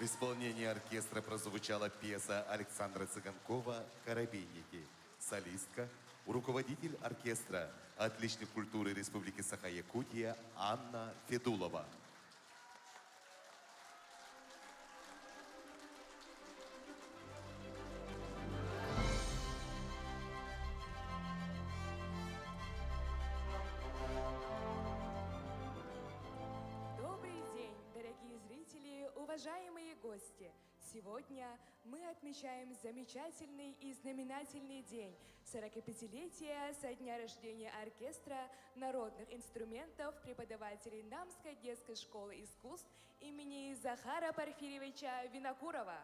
В исполнении оркестра прозвучала пьеса Александра Цыганкова «Коробейники». Солистка, руководитель оркестра, отличник культуры Республики Саха-Якутия Анна Федулова. Добрый день, дорогие зрители, уважаемые гости! Сегодня мы отмечаем замечательный и знаменательный день – 45-летие со дня рождения оркестра народных инструментов преподавателей Намской детской школы искусств имени Захара Порфирьевича Винокурова.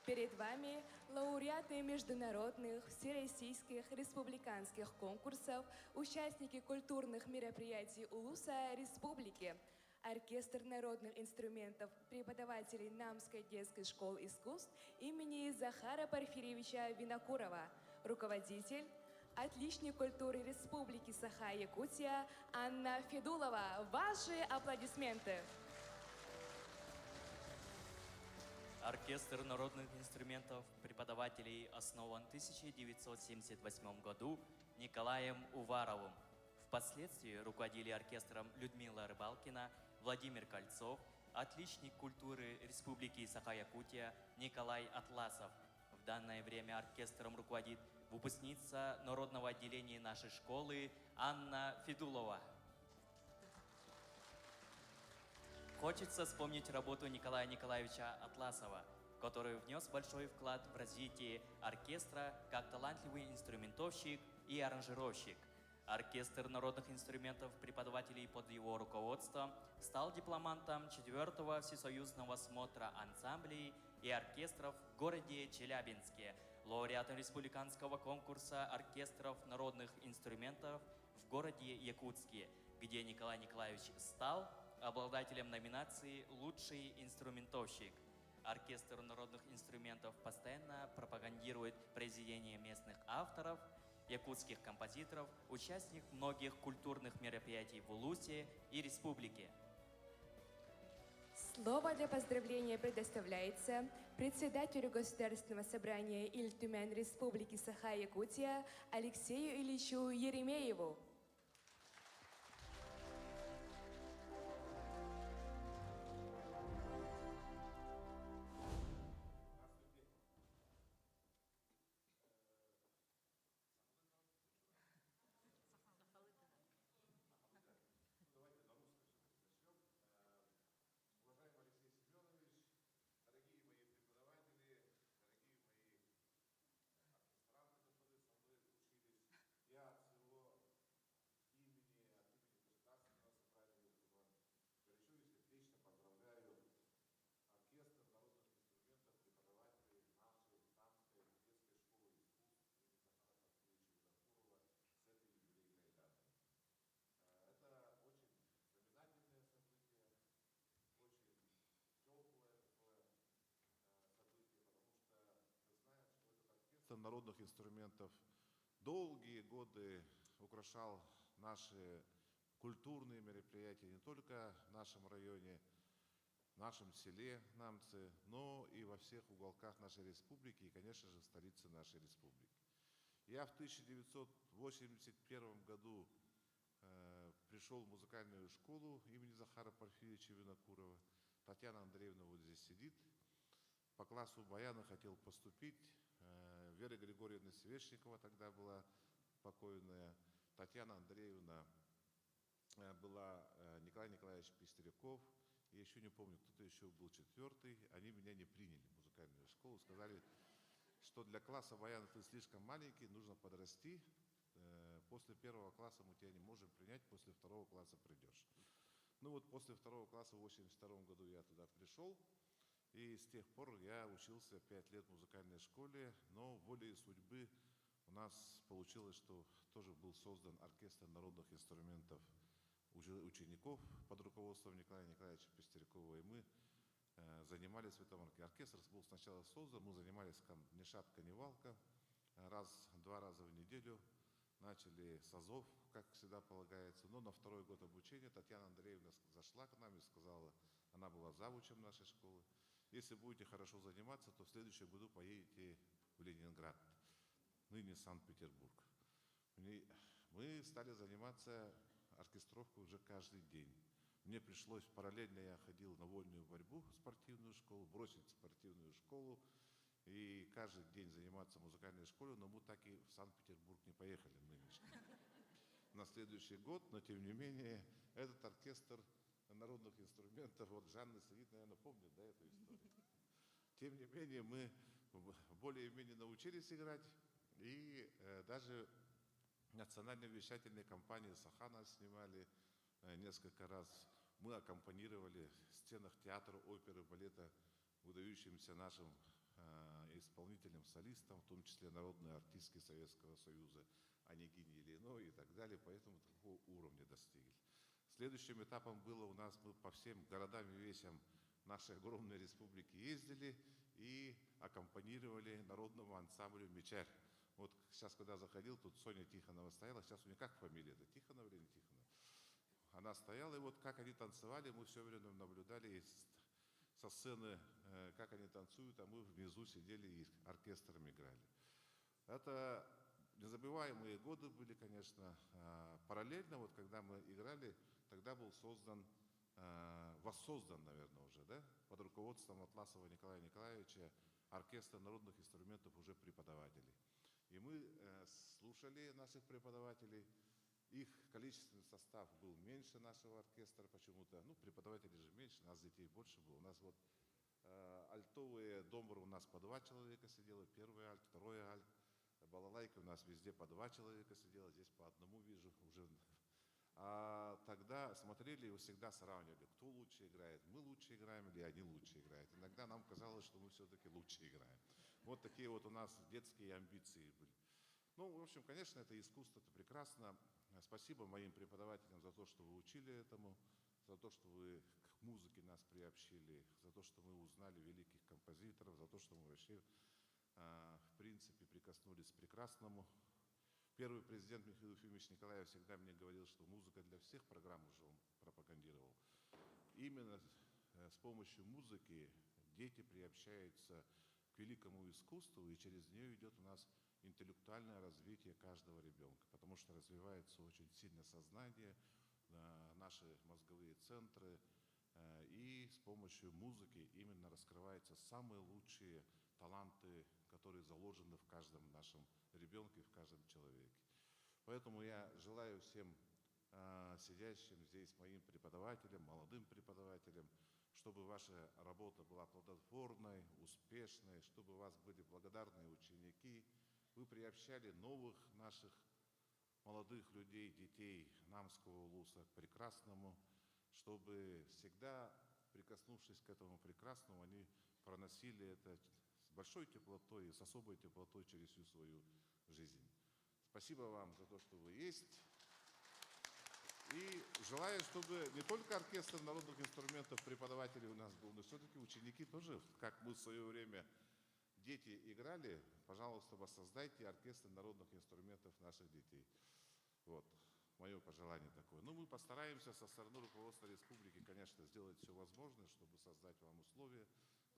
Перед вами лауреаты международных, всероссийских, республиканских конкурсов, участники культурных мероприятий Улуса Республики, Оркестр народных инструментов преподавателей Намской детской школы искусств имени Захара Порфирьевича Винокурова, руководитель, отличник культуры Республики Саха-Якутия Анна Федулова. Ваши аплодисменты! Оркестр народных инструментов преподавателей основан в 1978 году Николаем Уваровым. Впоследствии руководили оркестром Людмила Рыбалкина, Владимир Кольцов, отличник культуры Республики Саха-Якутия Николай Атласов. В данное время оркестром руководит выпускница народного отделения нашей школы Анна Федулова. Хочется вспомнить работу Николая Николаевича Атласова, который внес большой вклад в развитие оркестра как талантливый инструментовщик и аранжировщик. Оркестр народных инструментов преподавателей под его руководством стал дипломантом 4-го всесоюзного смотра ансамблей и оркестров в городе Челябинске, лауреатом республиканского конкурса оркестров народных инструментов в городе Якутске, где Николай Николаевич стал обладателем номинации «Лучший инструментовщик». Оркестр народных инструментов постоянно пропагандирует произведения местных авторов, якутских композиторов, участник многих культурных мероприятий в Улусе и республике. Слово для поздравления предоставляется председателю Государственного собрания Ил Түмэн Республики Саха-Якутия Алексею Ильичу Еремееву. Уважаемый Алексей Семенович, дорогие мои преподаватели, дорогие мои оркестранты, которые со мной учились, я от своего имени, от имени Государственного собрания Ил горячо и сердечно поздравляю оркестр народных инструментов преподавателей нашей Намской детской школы искусств имени Захара Порфирьевича Винокурова с этой юбилейной датой. Это очень знаменательное событие, очень теплое такое событие, потому что мы знаем, что этот оркестр народных инструментов долгие годы украшал наши культурные мероприятия не только в нашем районе, в нашем селе Намцы, но и во всех уголках нашей республики и, конечно же, в столице нашей республики. Я в 1981 году пришел в музыкальную школу имени Захара Порфирьевича Винокурова. Татьяна Андреевна вот здесь сидит. По классу баяна хотел поступить. Вера Григорьевна Свешникова тогда была покойная. Татьяна Андреевна была, Николай Николаевич Пестряков. Я еще не помню, кто-то еще был четвертый. Они меня не приняли в музыкальную школу. Сказали, что для класса баяна ты слишком маленький, нужно подрасти. После первого класса мы тебя не можем принять, после второго класса придешь. Ну вот после второго класса в 1982 году я туда пришел. И с тех пор я учился 5 лет в музыкальной школе, но волей судьбы у нас получилось, что тоже был создан оркестр народных инструментов учеников под руководством Николая Николаевича Пестерякова. И мы занимались в этом оркестре. Оркестр был сначала создан, мы занимались ни шатка, ни валка, раз-два раза в неделю. Начали с азов, как всегда полагается. Но на второй год обучения Татьяна Андреевна зашла к нам и сказала, она была завучем нашей школы, если будете хорошо заниматься, то в следующем году поедете в Ленинград, ныне Санкт-Петербург. Мы стали заниматься оркестровкой уже каждый день. Мне пришлось, параллельно я ходил на вольную борьбу в спортивную школу, бросить спортивную школу и каждый день заниматься в музыкальной школе, но мы так и в Санкт-Петербург не поехали нынешний. На следующий год, но тем не менее, этот оркестр народных инструментов, вот Жанна сидит, наверное, помнит, да, эту историю. Тем не менее, мы более-менее научились играть, и даже национальной вещательной компании «Саха» нас снимали несколько раз. Мы аккомпанировали в сценах театра, оперы, балета выдающимся нашим исполнителям, солистам, в том числе народной артистки Советского Союза Анегине Ильиной и так далее, поэтому такого уровня достигли. Следующим этапом было у нас, мы по всем городам и весям нашей огромной республики ездили и аккомпанировали народному ансамблю «Мечарь». Вот сейчас, когда заходил, тут Соня Тихонова стояла, сейчас у нее как фамилия? Это Тихонова или не Тихонова? Она стояла, и вот как они танцевали, мы все время наблюдали со сцены, как они танцуют, а мы внизу сидели и оркестром играли. Это незабываемые годы были, конечно. Параллельно, вот когда мы играли, тогда был создан, воссоздан, наверное, уже, да, под руководством Атласова Николая Николаевича оркестр народных инструментов уже преподавателей. И мы слушали наших преподавателей, их количественный состав был меньше нашего оркестра почему-то. Ну, преподавателей же меньше, нас детей больше было. У нас вот альтовые домбры у нас по два человека сидело, первый альт, второй альт. Балалайка у нас везде по два человека сидело, здесь по одному вижу уже. А тогда смотрели и всегда сравнивали, кто лучше играет, мы лучше играем или они лучше играют. Иногда нам казалось, что мы все-таки лучше играем. Вот такие вот у нас детские амбиции были. Ну, в общем, конечно, это искусство, это прекрасно. Спасибо моим преподавателям за то, что вы учили этому, за то, что вы к музыке нас приобщили, за то, что мы узнали великих композиторов, за то, что мы вообще, в принципе, прикоснулись к прекрасному. Первый президент Михаил Ефимович Николаев всегда мне говорил, что музыка для всех, программу же он пропагандировал. Именно с помощью музыки дети приобщаются к великому искусству, и через нее идет у нас интеллектуальное развитие каждого ребенка, потому что развивается очень сильно сознание, наши мозговые центры, и с помощью музыки именно раскрываются самые лучшие таланты, которые заложены в каждом нашем ребенке, в каждом человеке. Поэтому я желаю всем сидящим здесь моим преподавателям, молодым преподавателям, чтобы ваша работа была плодотворной, успешной, чтобы у вас были благодарные ученики, вы приобщали новых наших молодых людей, детей Намского улуса к прекрасному, чтобы всегда, прикоснувшись к этому прекрасному, они проносили это с большой теплотой и с особой теплотой через всю свою жизнь. Спасибо вам за то, что вы есть. И желаю, чтобы не только оркестр народных инструментов преподавателей у нас был, но все-таки ученики тоже, как мы в свое время дети играли, пожалуйста, воссоздайте оркестр народных инструментов наших детей. Вот, мое пожелание такое. Ну, мы постараемся со стороны руководства республики, конечно, сделать все возможное, чтобы создать вам условия.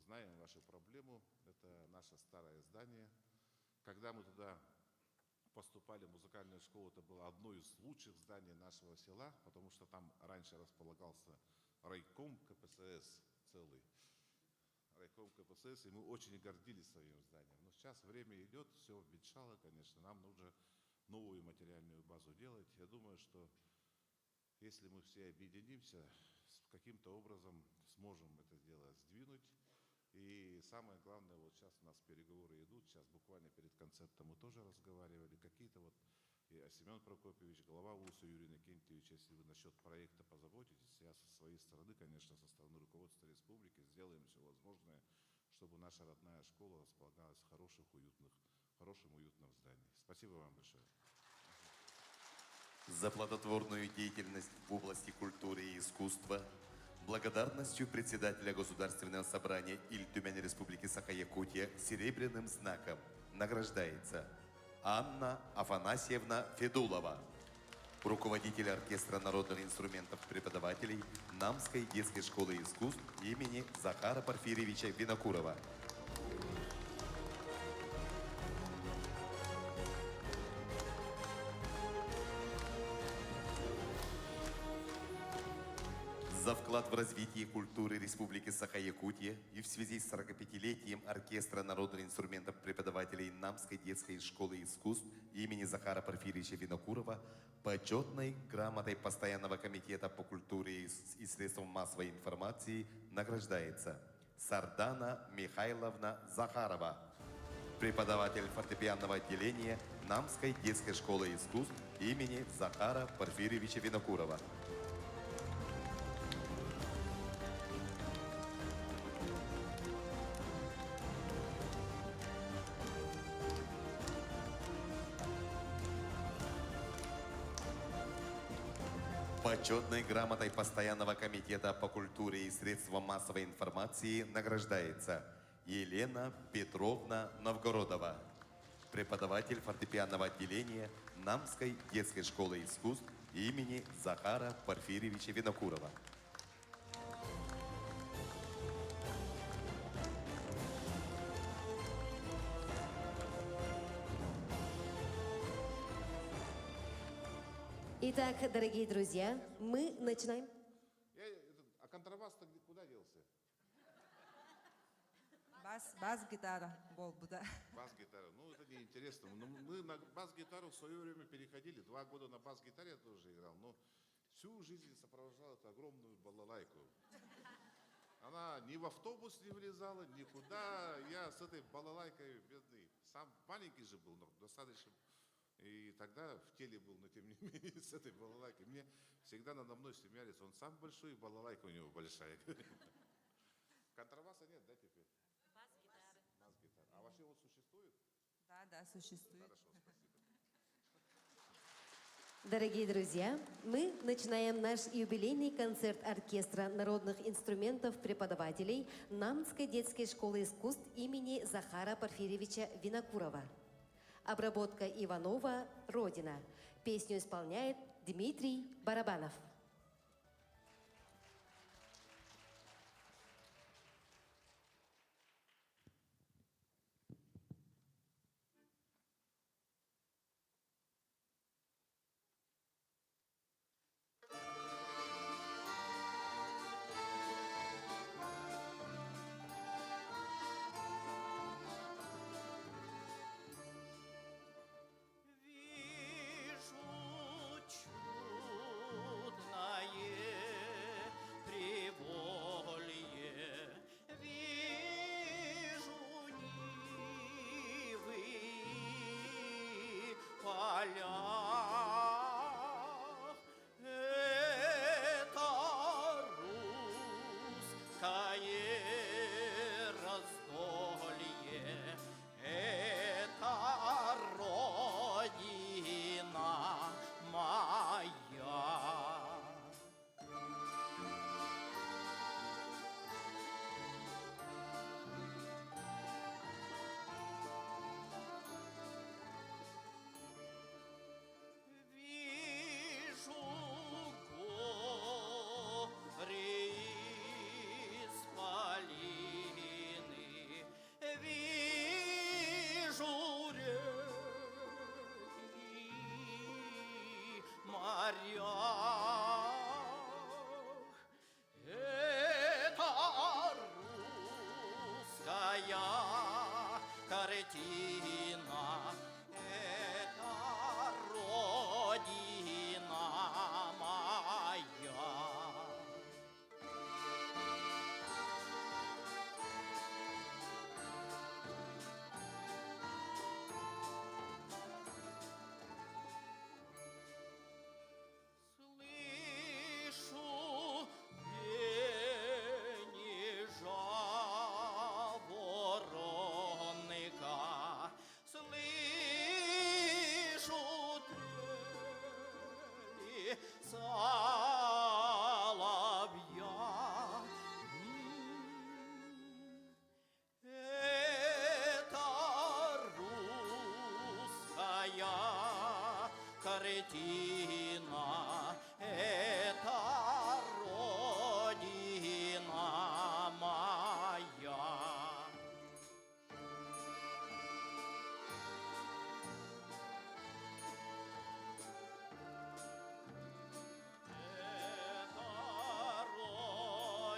Знаем вашу проблему, это наше старое здание. Когда мы туда поступали в музыкальную школу, это было одно из лучших зданий нашего села, потому что там раньше располагался райком КПСС целый. Райком КПСС, и мы очень гордились своим зданием. Но сейчас время идет, все обветшало, конечно, нам нужно новую материальную базу делать. Я думаю, что если мы все объединимся, каким-то образом сможем это дело сдвинуть. И самое главное, вот сейчас у нас переговоры идут, сейчас буквально перед концертом мы тоже разговаривали, какие-то вот, и Семен Прокопьевич, глава УСУ Юрий Иннокентьевич, если вы насчет проекта позаботитесь, я со своей стороны, конечно, со стороны руководства республики сделаем все возможное, чтобы наша родная школа располагалась в хороших, уютных, хорошем, уютном здании. Спасибо вам большое. За плодотворную деятельность в области культуры и искусства благодарностью председателя Государственного собрания Ил Түмэн Республики Саха-Якутия серебряным знаком награждается Анна Афанасьевна Федулова, руководитель оркестра народных инструментов преподавателей Намской детской школы искусств имени Захара Порфирьевича Винокурова. За вклад в развитие культуры Республики Саха-Якутия и в связи с 45-летием Оркестра народных инструментов преподавателей Намской детской школы искусств имени Захара Порфирьевича Винокурова почетной грамотой Постоянного комитета по культуре и средствам массовой информации награждается Сардана Михайловна Захарова, преподаватель фортепианного отделения Намской детской школы искусств имени Захара Порфирьевича Винокурова. Почетной грамотой Постоянного комитета по культуре и средствам массовой информации награждается Елена Петровна Новгородова, преподаватель фортепианного отделения Намской детской школы искусств имени Захара Порфирьевича Винокурова. Итак, дорогие друзья, мы начинаем. Я, а контрабас-то куда делся? Бас, бас-гитара буолбута. Бас-гитара. Ну, это неинтересно. Но мы на бас-гитару в свое время переходили. 2 года на бас-гитаре я тоже играл. Но всю жизнь сопровождал эту огромную балалайку. Она ни в автобус не влезала, никуда. Я с этой балалайкой, бедный, сам маленький же был, но достаточно. И тогда в теле был, но тем не менее, с этой балалайкой. Мне всегда надо мной смеялись. Он сам большой, и балалайка у него большая. Контрабаса нет, да, теперь? Бас-гитара. Бас-гитара. А вообще вот существует? Да, существует. Хорошо, спасибо. Дорогие друзья, мы начинаем наш юбилейный концерт оркестра народных инструментов преподавателей Намской детской школы искусств имени Захара Порфирьевича Винокурова. Обработка Иванова «Родина». Песню исполняет Дмитрий Барабанов. Вижу чудное приволье, вижу нивы и поля. Это русское раздолье, это Родина моя. Вижу горы исполины, вижу реки, моря. Это русская картина, это Родина моя. Слышу пение жаворонка, слышу Картина, это Родина моя. Это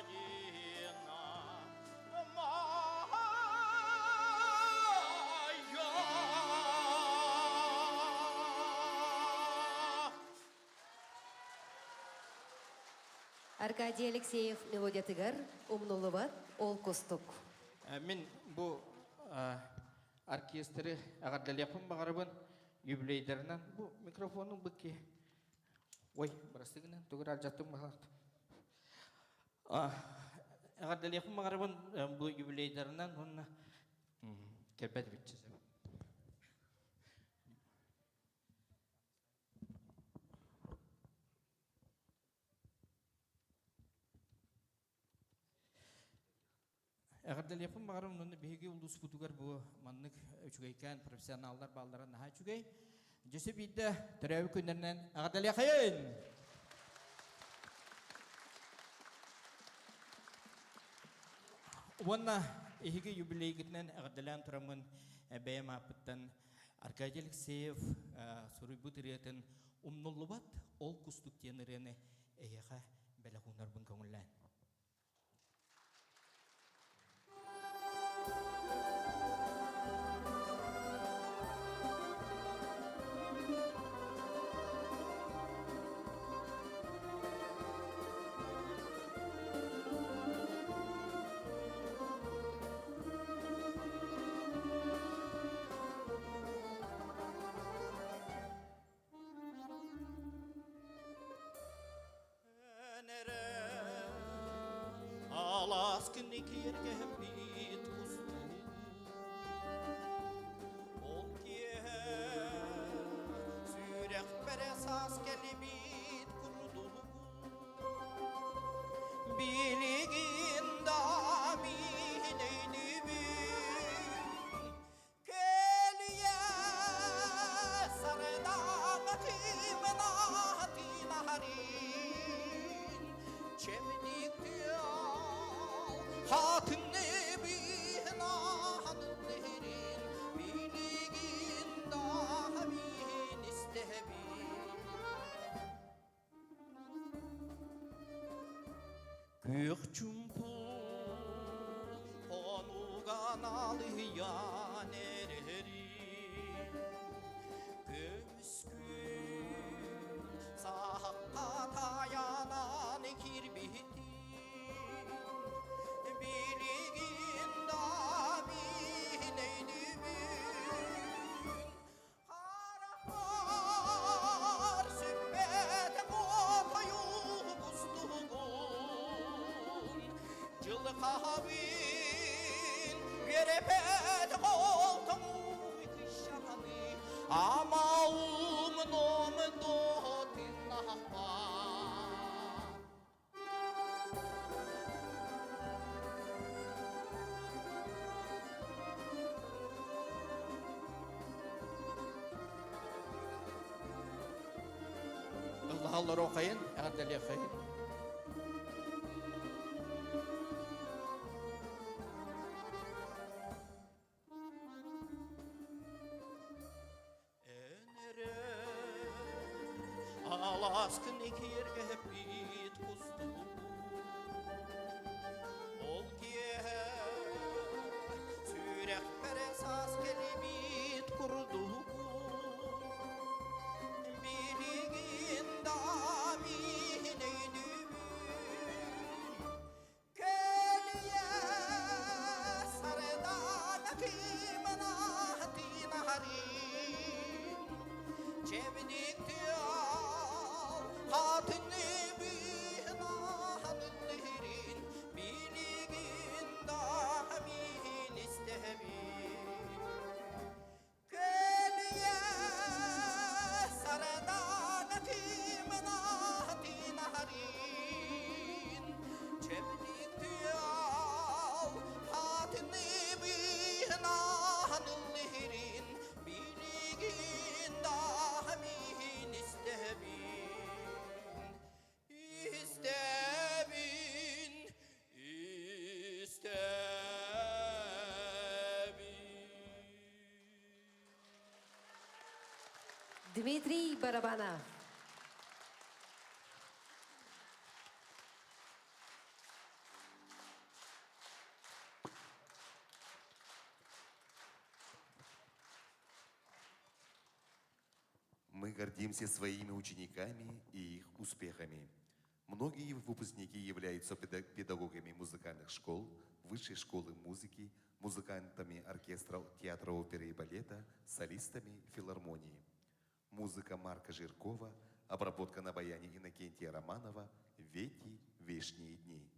Родина моя. Аркадий Алексеев мелодиятыгар Умнуллубат ол кустук. Мин бу оркестры эҕэрдэлиэхпин баҕарабын юбилейдарынан бу микрофону быкки ой бырастыы гынан тугу алдьаттым эҕэрдэлиэхпин баҕарабын бу юбилейдарынан уонна кэлбэт эбит Эҕэрдэлиэхпин баҕарабын уонна биһиги улууспутугар бу маннык үчүгэйкээн профессионаллар бааллара наһаа үчүгэй. Дьөсө биирдэ төрөөбүт күннэринэн эҕэрдэлиэхэйин! Уонна эһиги юбилейгитинэн эҕэрдэлээн тураммын бэйэм ааппыттан Аркадий Алексеев суруйбут ырыатын «Умнуллубат ол кустук» диэн ырыаны эһиэхэ бэлэх уунарбын көҥүллээн. Аласкын киэргэһэппит кустуу Ол киэһэ сүрэхпэр саас кэлибит курдугу Билигин да мин өйдүүбүн Көлүйэ сардаҥа кыымнаатынаһарын Чэбдик тыал хатын быыһынаһаннырын Билигин да мин истэбин Күөх чуумпу хонууга налыйан эрэрин Көмүс күн саахха тайанан киирбитин Билигин да мин өйдүүбүн Харахпар сүппэтэх отойу кустугун Дьылҕабын үөрэппэтэх олтоҥуй кыщаҕаны Амаум номдотун ахпар Ыллаһаллар хайын, эҕэрдэлиэххэйин. Аласкын киэргэппит кустугу Ол киэһэ сүрэхпэр саас кэлибит курдугу Билигин да мин өйдүүбүн Көлүйэ сардаана кыыманаатынаһарын Чэбдик тыал хатыны быыһынаһаныннырын Билигин да мин истэбин Көлүйэ Дмитрий Барабанов. Мы гордимся своими учениками и их успехами. Многие выпускники являются педагогами музыкальных школ, высшей школы музыки, музыкантами оркестра театра оперы и балета, солистами филармонии. Музыка Марка Жиркова, обработка на баяне Иннокентия Романова «В эти вешние дни».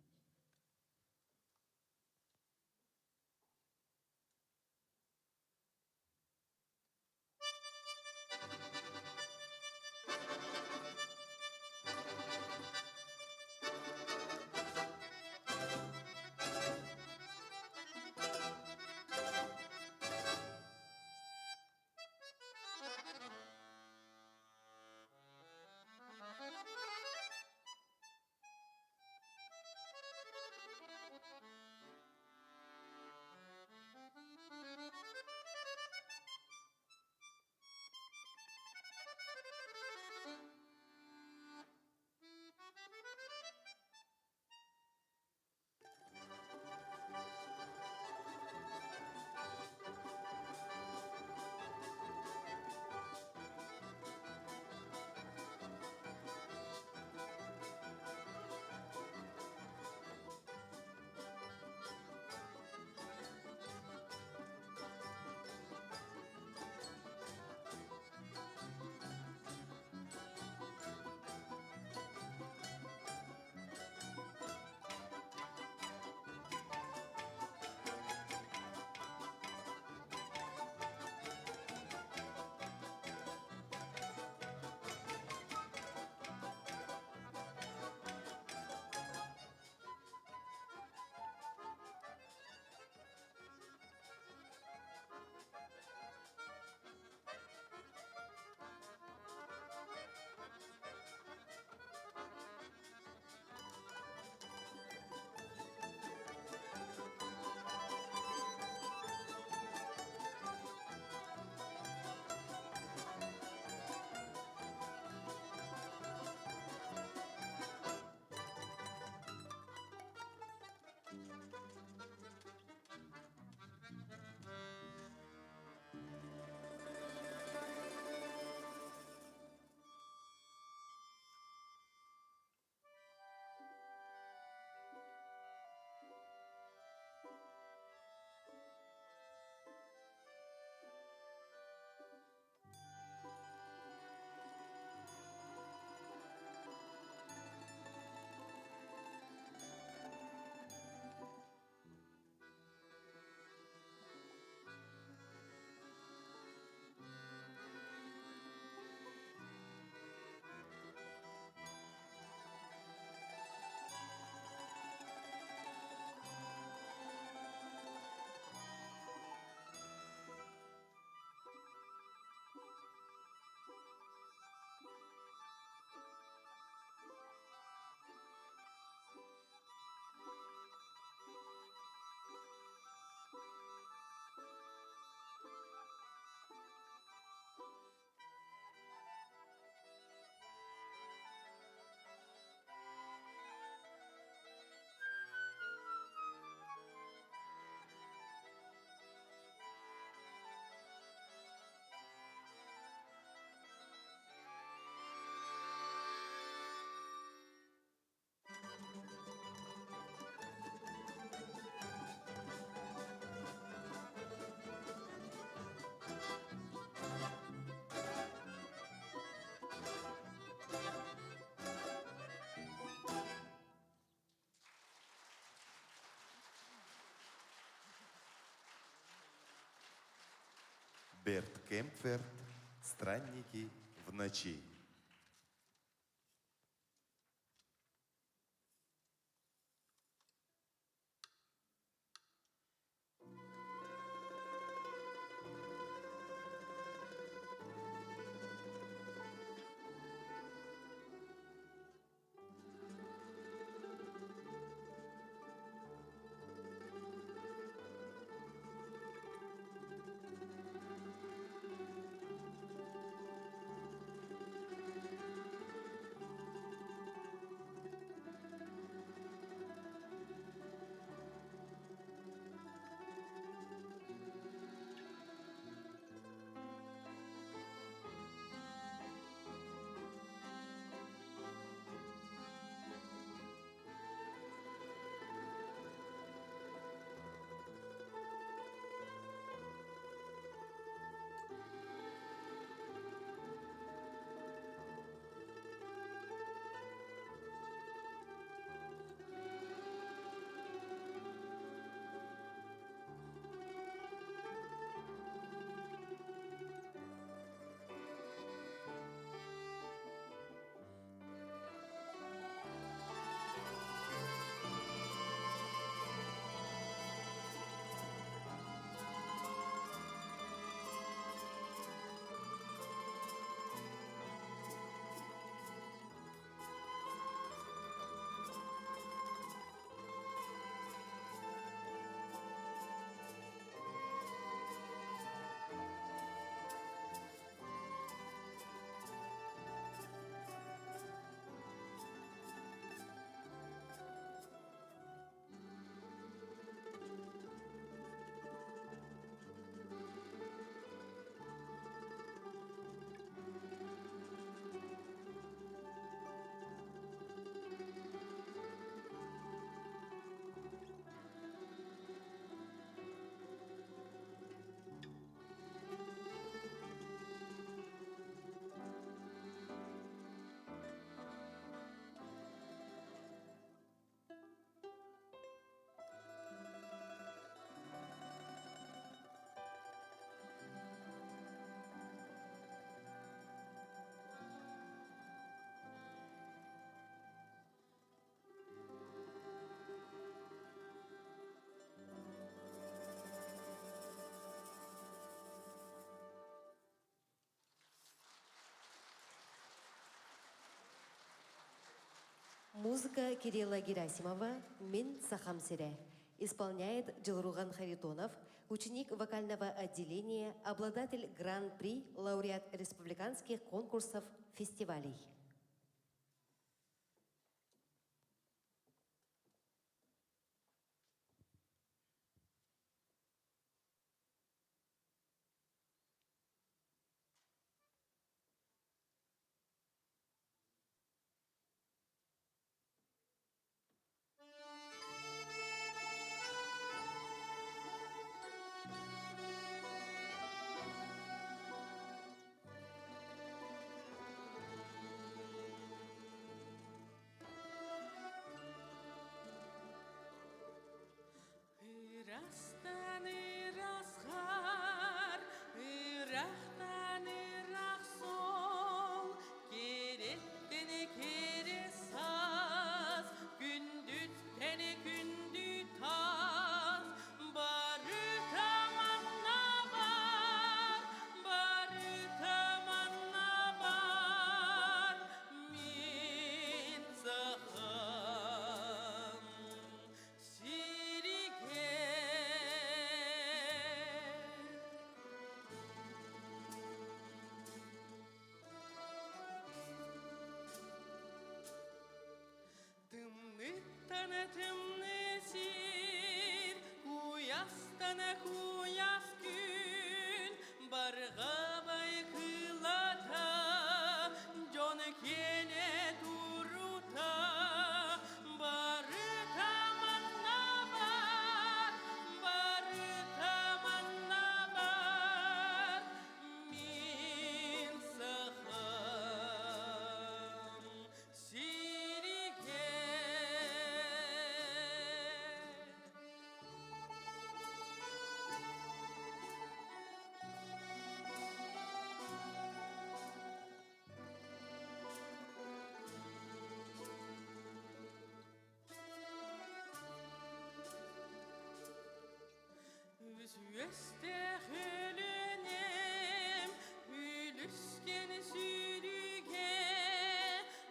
Берт Кемпферт «Странники в ночи». Музыка Кирилла Герасимова «Мин Сахам сирэ». Исполняет Джилруган Харитонов, ученик вокального отделения, обладатель Гран-при, лауреат республиканских конкурсов, фестивалей. Ырастан ырасхар, ырахтан ырах сол, кереттен кере саз, күндүттен күндү таз, бары таманна бар, бары таманна бар, мин сахам сиригэр. Тымныттан тымны сир, куястан куяс күн, барҕабай кылата, дьон киэнэ турута, барыта манна бар, барыта манна бар, мин сахам сиригэр. Үс үөстээх үлүскэн сүүрүгэ,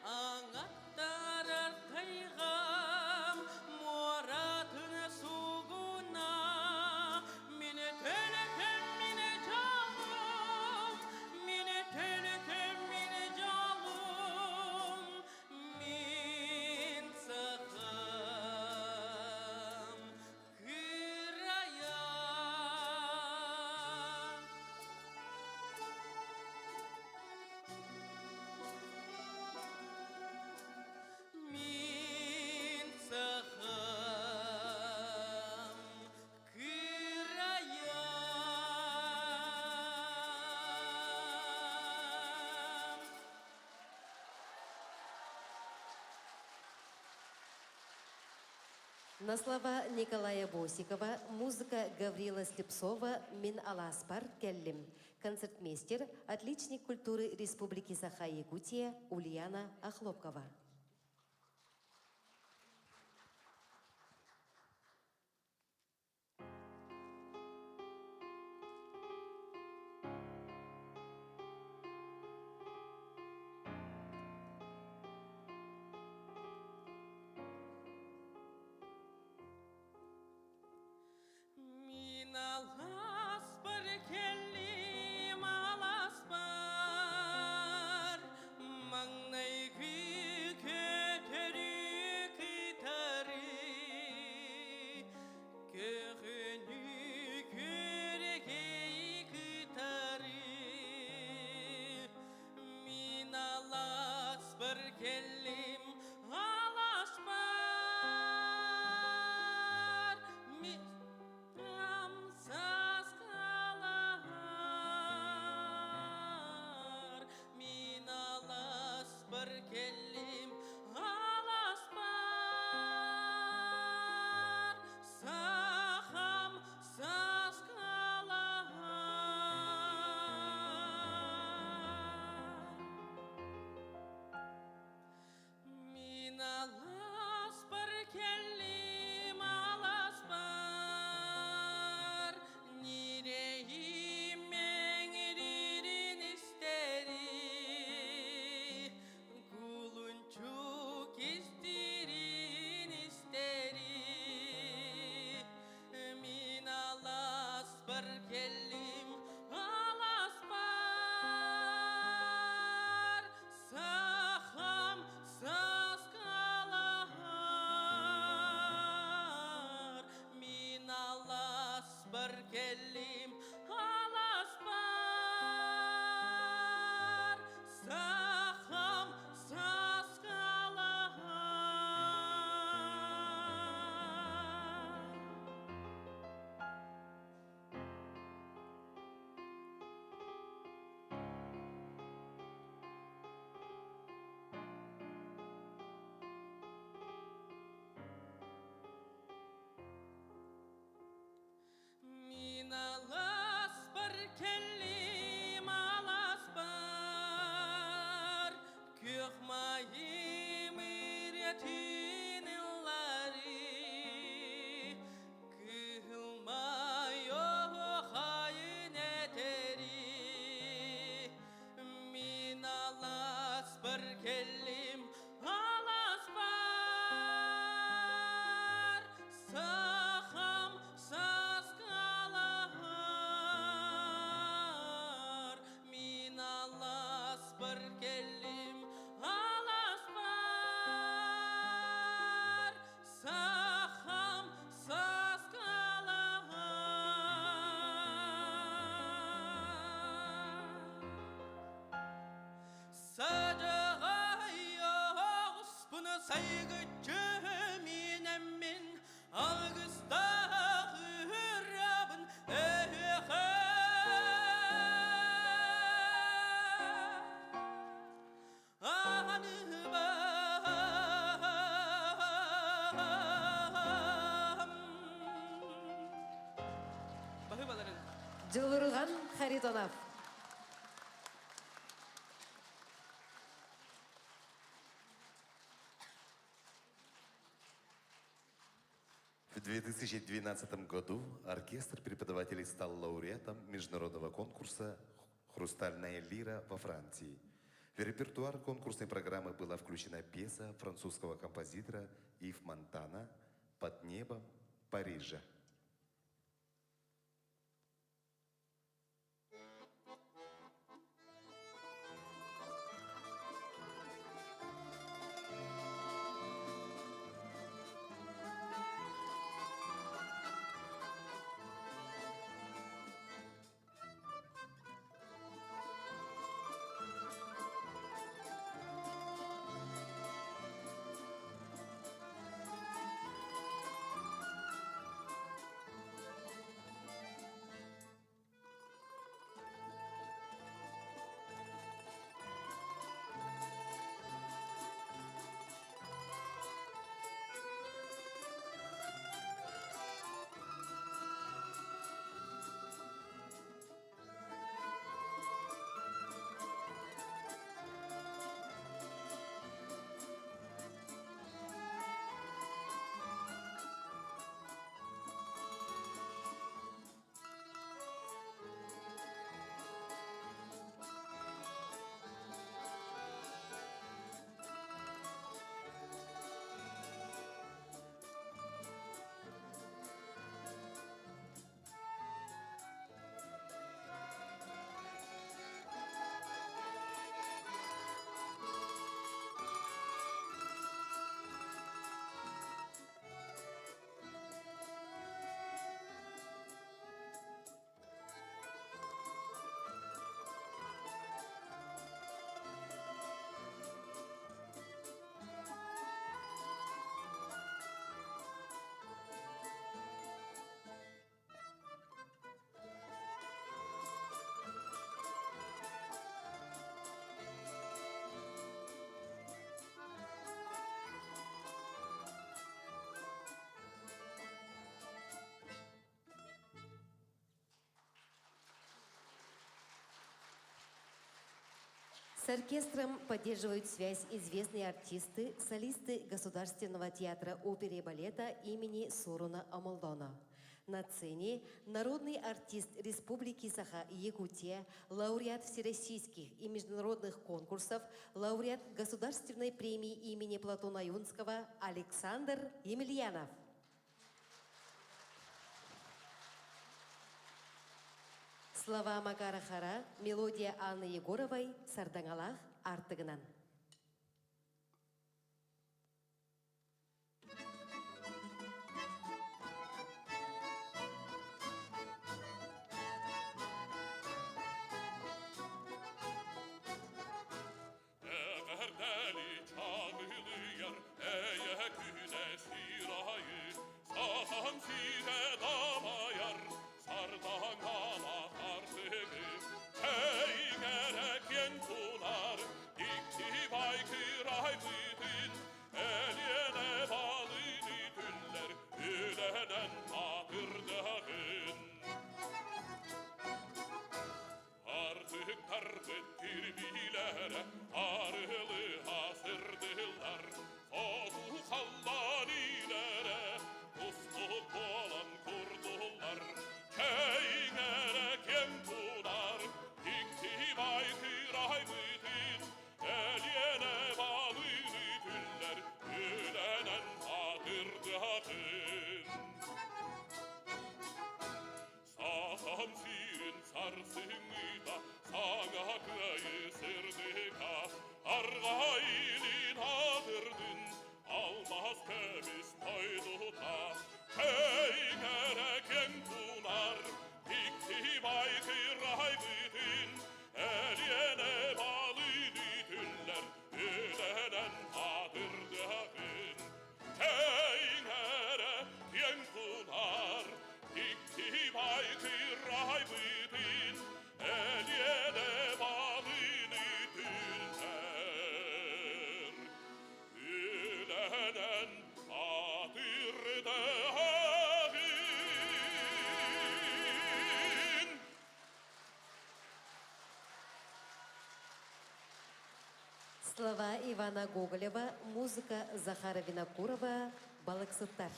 аңаттарар тайҕам, муоратын сугуна, мин төлөкөм, мин дьолум, мин төлөкөм, мин дьолум, мин сахам кырая. Мин сахам кырая. На слова Николая Босикова, музыка Гаврила Слепцова «Мин алааспар кэллим». Концертмейстер, отличник культуры Республики Саха-Якутия Ульяна Охлопкова. Мин алааспар кэллим алааспар, маҥнайгы көтөрү кытары, көҕөнү күөрэгэй кытары. Мин алааспар кэллим алааспар, мин саскалар, мин алааспар кэллим алааспар, сахам саскалар. Дьулурҕан Харитонов. В 2012 году оркестр преподавателей стал лауреатом международного конкурса «Хрустальная лира» во Франции. В репертуар конкурсной программы была включена пьеса французского композитора Ив Монтана «Под небом Парижа». С оркестром поддерживают связь известные артисты, солисты Государственного театра оперы и балета имени Суруна Омолдоно. На сцене народный артист Республики Саха-Якутия, лауреат всероссийских и международных конкурсов, лауреат Государственной премии имени Платона Ойунского Александр Емельянов. Слова Макара Хара, мелодия Анны Егоровой, Сардаҥалаах аартыгынан. Эҕэрдэлии чаҕылыйар эйэ күнэ сир аайы Сахан сирэ дабайар сардаҥалаах аартыгы Чэйиҥ эрэ киэҥ тунаар дьикти баай кыраайбытын Элиэнэ балыыны түллэр үлэнэн аатырдаҕын Аартыктарбыт кирбиилэрэ арыылыһа сырдыллар, Хоту халлаан иилэрэ кустук буолан курдуллар. Чэйиҥ эрэ киэҥ тунаар, дьикти баай кыраайбытын, Элиэнэ балыыны түллэр үлэнэн аатырдаҕын. Сахам сирин сарсыҥҥыта саҥа кыайыы сырдыга арҕаа илин аатырдын алмаас көмүс дойдута Чэйиҥ эрэ киэҥ тунаар дьикти баай кыраайбытын Элиэнэ балыыны түллэр үлэнэн аатырдаҕын Чэйиҥ эрэ киэҥ тунаар дьикти баай кыраайбытын Элиэнэ балыыны түллэр. Слова Ивана Гоголева, музыка Захара Винокурова, Балыксыттар.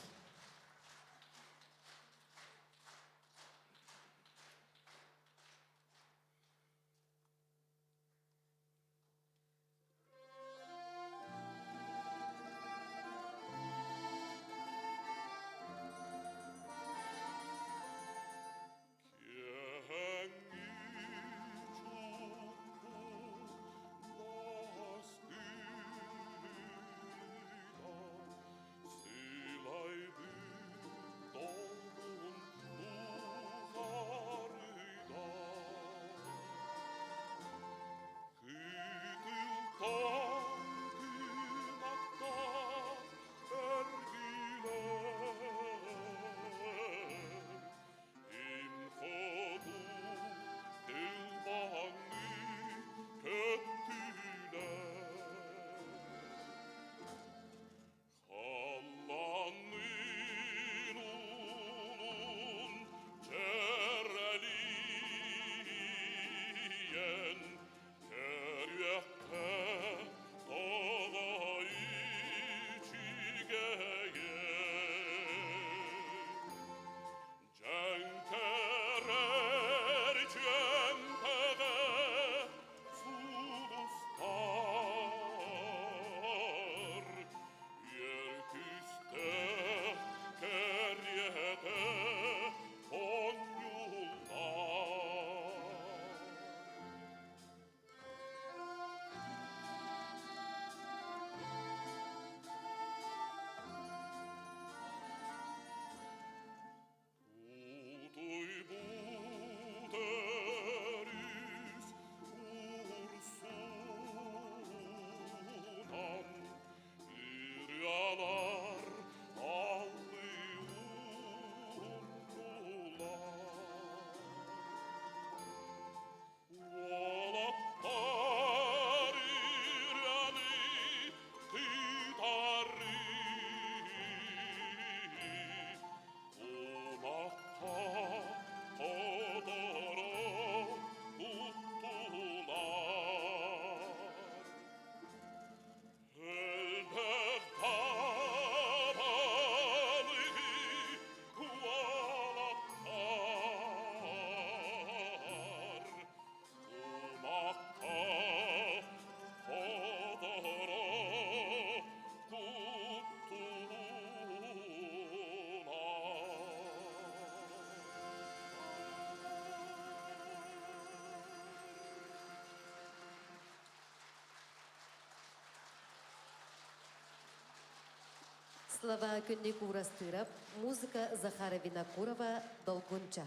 Слова Күннүк Уурастыырап, музыка Захара Винокурова, Долгунча.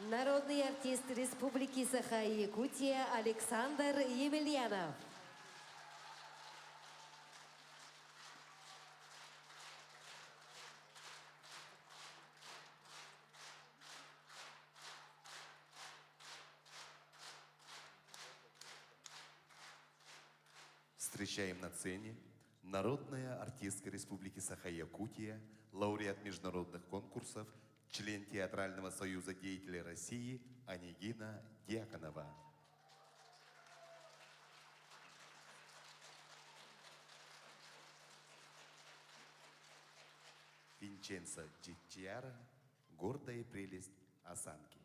Народный артист Республики Саха-Якутия Александр Емельянов. Встречаем на сцене народная артистка Республики Саха-Якутия, лауреат международных конкурсов, член Театрального союза деятелей России Анегина Дьяконова. Винченцо Чиччиара «Гордая прелесть осанки».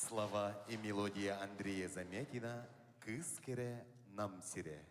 Слова и мелодия Андрея Замятина «Кыскере намсире».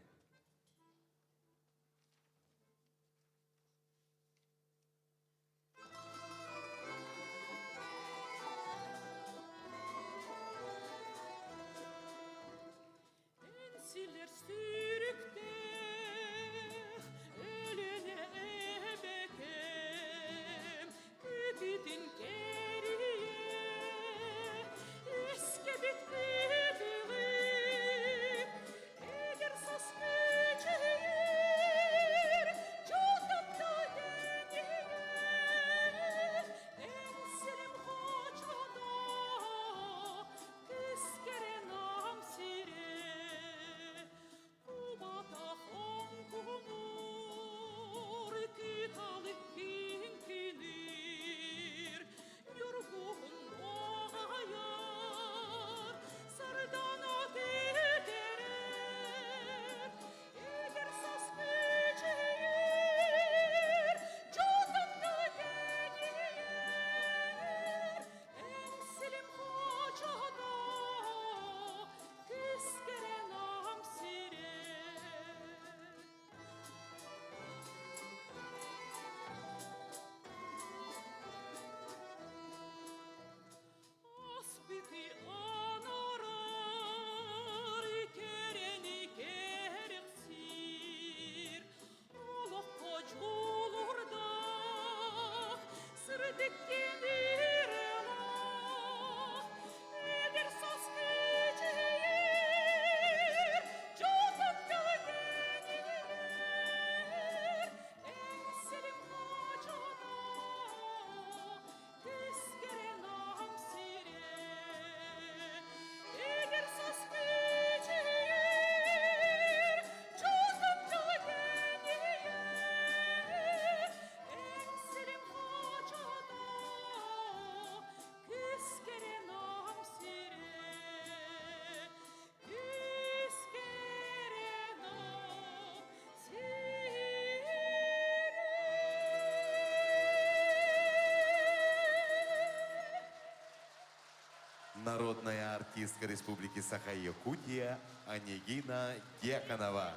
Народная артистка Республики Саха-Якутия Анегина Дьяконова.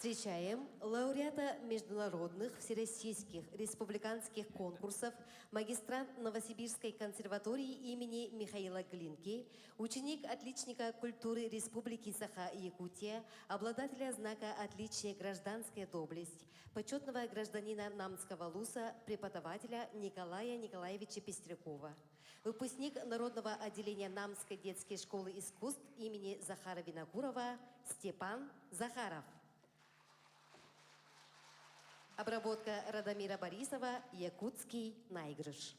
Встречаем лауреата международных, всероссийских, республиканских конкурсов, магистрант Новосибирской консерватории имени Михаила Глинки, ученик отличника культуры Республики Саха-Якутия, обладателя знака отличия «Гражданская доблесть», почетного гражданина Намского ЛУСа, преподавателя Николая Николаевича Пестрякова. Выпускник Народного отделения Намской детской школы искусств имени Захара Винокурова Степан Захаров. Обработка Радомира Борисова «Якутский наигрыш».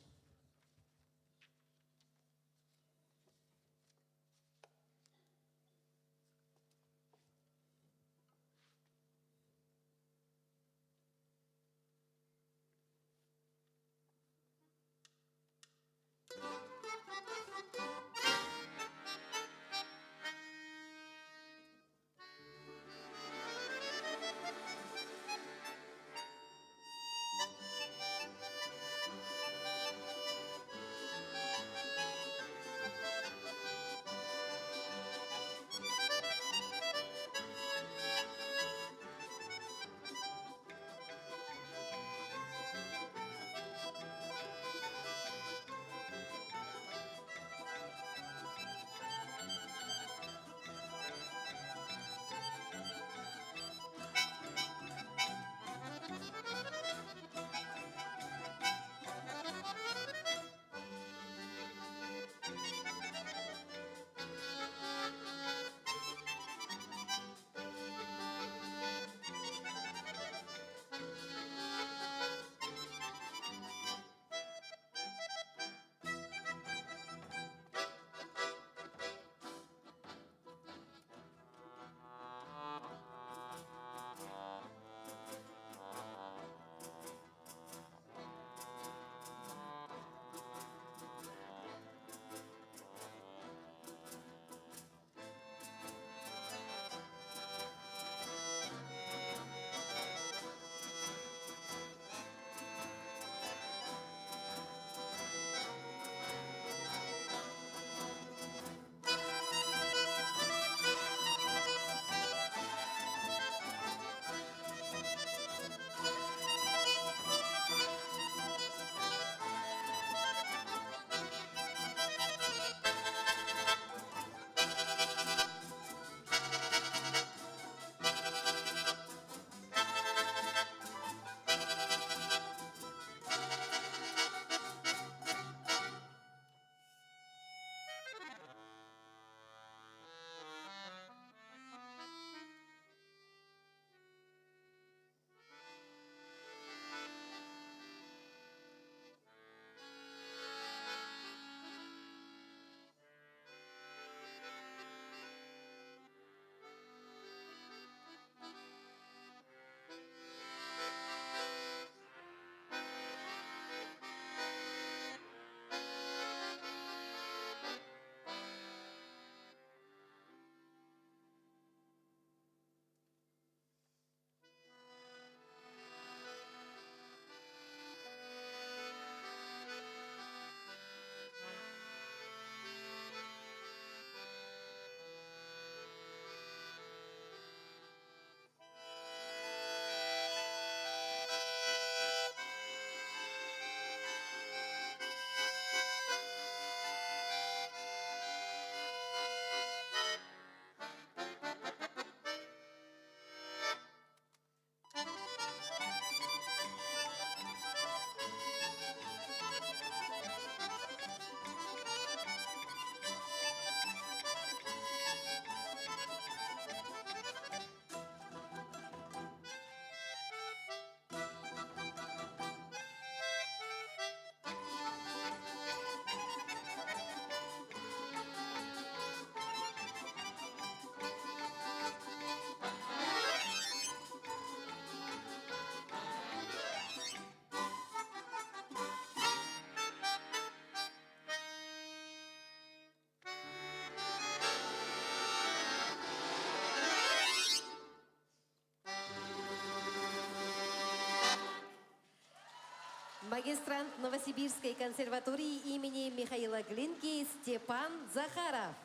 Магистрант Новосибирской консерватории имени Михаила Глинки Степан Захаров.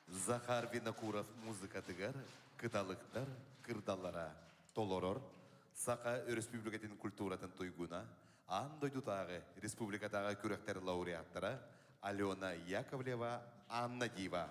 Захар Винокуров музыкатыгар кыталыктар кырдаллара толорор Саха Өрөспүүбүлүкэтин культуратын туйгуна, аан дойдутааҕы республикатааҕы күрэхтэр лауреаттара Алена Яковлева, Анна Дива.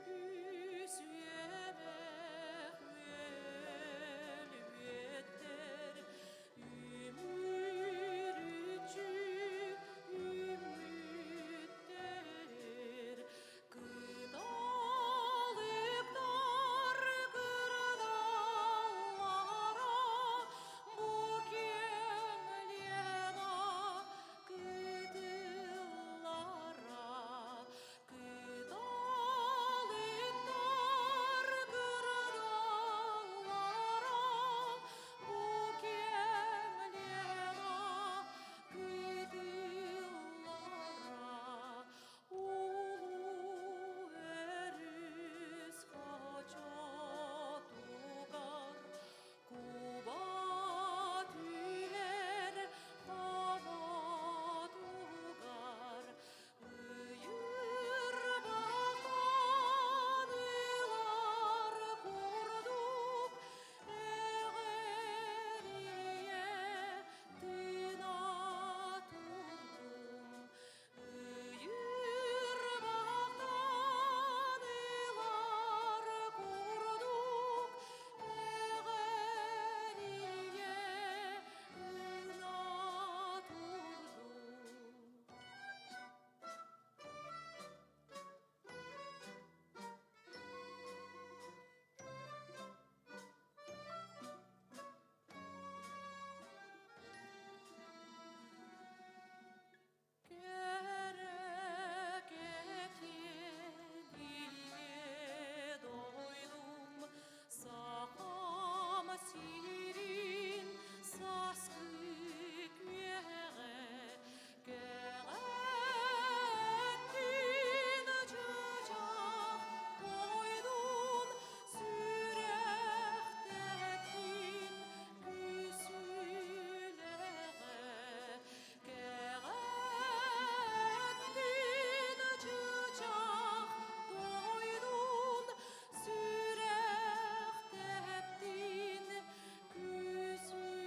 Үгүс үөмэх үөлүөттэр, үмүрүччү үмүттэр, кыталыктар кырдаллара, бу киэҥ Лена кытыллара, Кыталыктар кырдаллара, бу киэҥ Лена кытыллара, улуу өрүс хочотугар куба түһэр хомотугар Ыйырбатан ылар курдук эҕэрийэ тына турдум. Ыйырбатан ылар курдук эҕэрийэ тына турдум. Кэрэкэтиэн дойдум, Сахам сирин сааскы күөҕэ, Кэҕэттин чычах тойдун, Сүрэхтэттин күсүлэҕэ, Кэҕэттин чычах тойдун, Сүрэхтэттин күсүлэҕэ.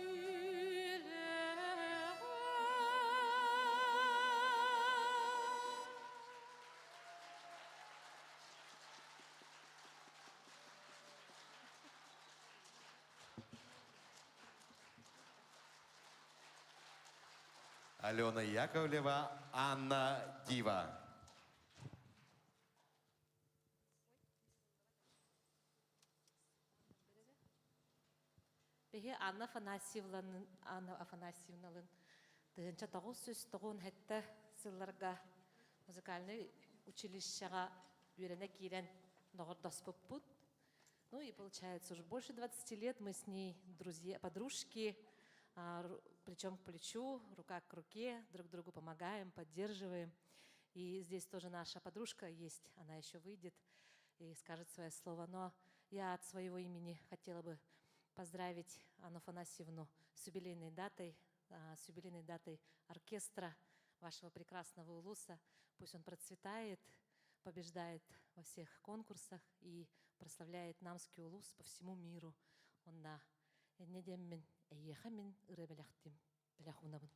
Алена Яковлева, Анна Дива. Биһи Анна Афанасьевланын Анна Афанасьевналын 1997 сылларга музыкальнай училищеҕа үөрэнэ киирэн доҕордоспуппут. Ну и получается, уже больше 20 лет мы с ней друзья, подружки, плечом к плечу, рука к руке, друг другу помогаем, поддерживаем. И здесь тоже наша подружка есть, она еще выйдет и скажет свое слово. Но я от своего имени хотела бы поздравить Анну Афанасьевну с юбилейной датой, с юбилейной датой оркестра вашего прекрасного улуса. Пусть он процветает, побеждает во всех конкурсах и прославляет Намский улус по всему миру. Онна инньэ диэммин эйиэхэ мин ырыа бэлэхтим, бэлэх уунабын.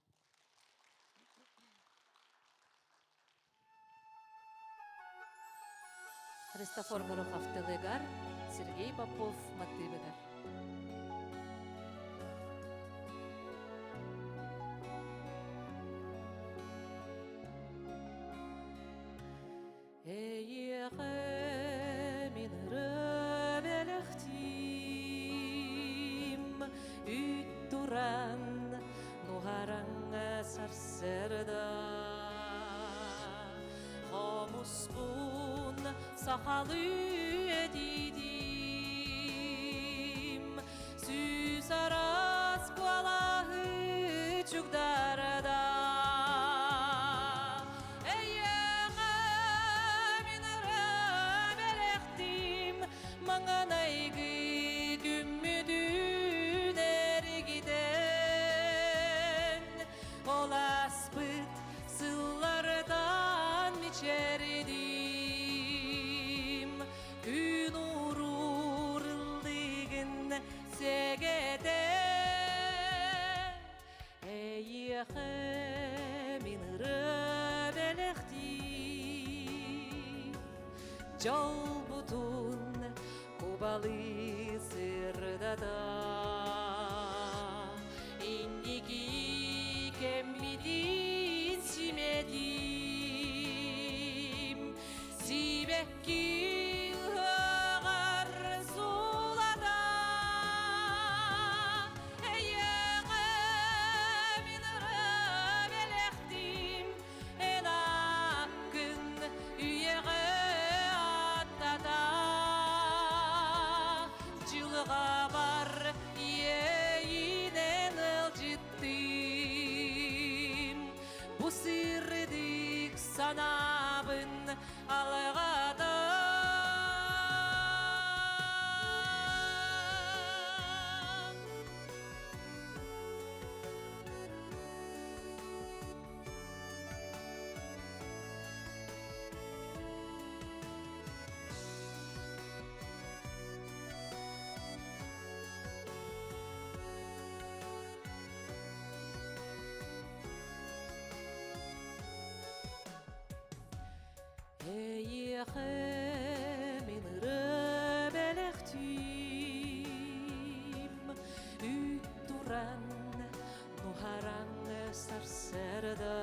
Христофор Горохов тылыгар, Сергей Попов матыыбыгар. сахалыы этиитим Сүүс араас куолаһы чугдарда Эйиэхэ мин ырыа бэлэхтиим Маҥанайгы күммүтүн эргитэн Ол ааспыт сыллартан мичээрдиим Күн уурур ыллыгын сэгэтэн Эйиэхэ мин ырыа бэлэхтиим Дьолбутун кубалыы сырдата Инники кэммитин симэтиим Сибэкки ыһыаҕар суулата Эйиэхэ мин ырыа бэлэхтиим Эн ааккын үйэҕэ ааттата Дьылҕабар иэйиинэн ыалдьыттыым Бу сырдык санаабын алҕата. Эйиэхэ мин ырыа бэлэхтиим, Үүт туран нуһараҥ сарсыарда.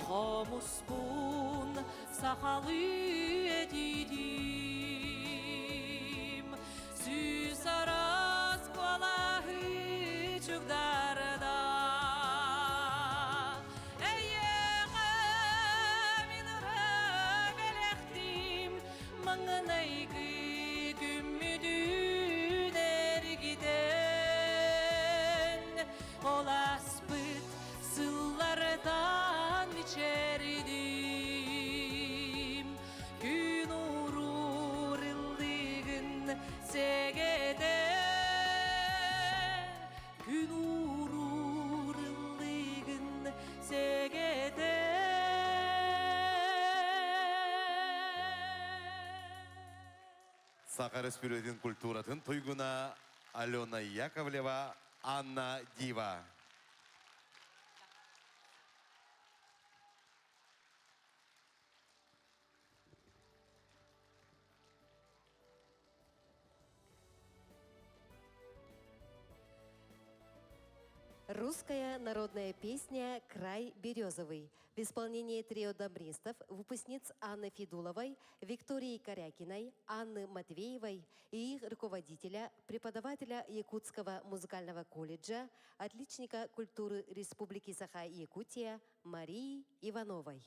Хомуспун сахалыы этиитим, Сүүс араас куолаһы чугдарда. Эйиэхэ мин ырыа бэлэхтиим, Маҥнайгы күммүтүн эргитэн, Ол ааспыт сыллартан мичээрдим. Күн уурур ыллыгын сэгэтэн, Күн уурур ыллыгын сэгэтэн. Саха Республикатын культуратын туйгуна Алена Яковлева, Анна Дива. Русская народная песня «Край березовый» в исполнении трио домбристов, выпускниц Анны Федуловой, Виктории Корякиной, Анны Матвеевой и их руководителя, преподавателя Якутского музыкального колледжа, отличника культуры Республики Саха-Якутия Марии Ивановой.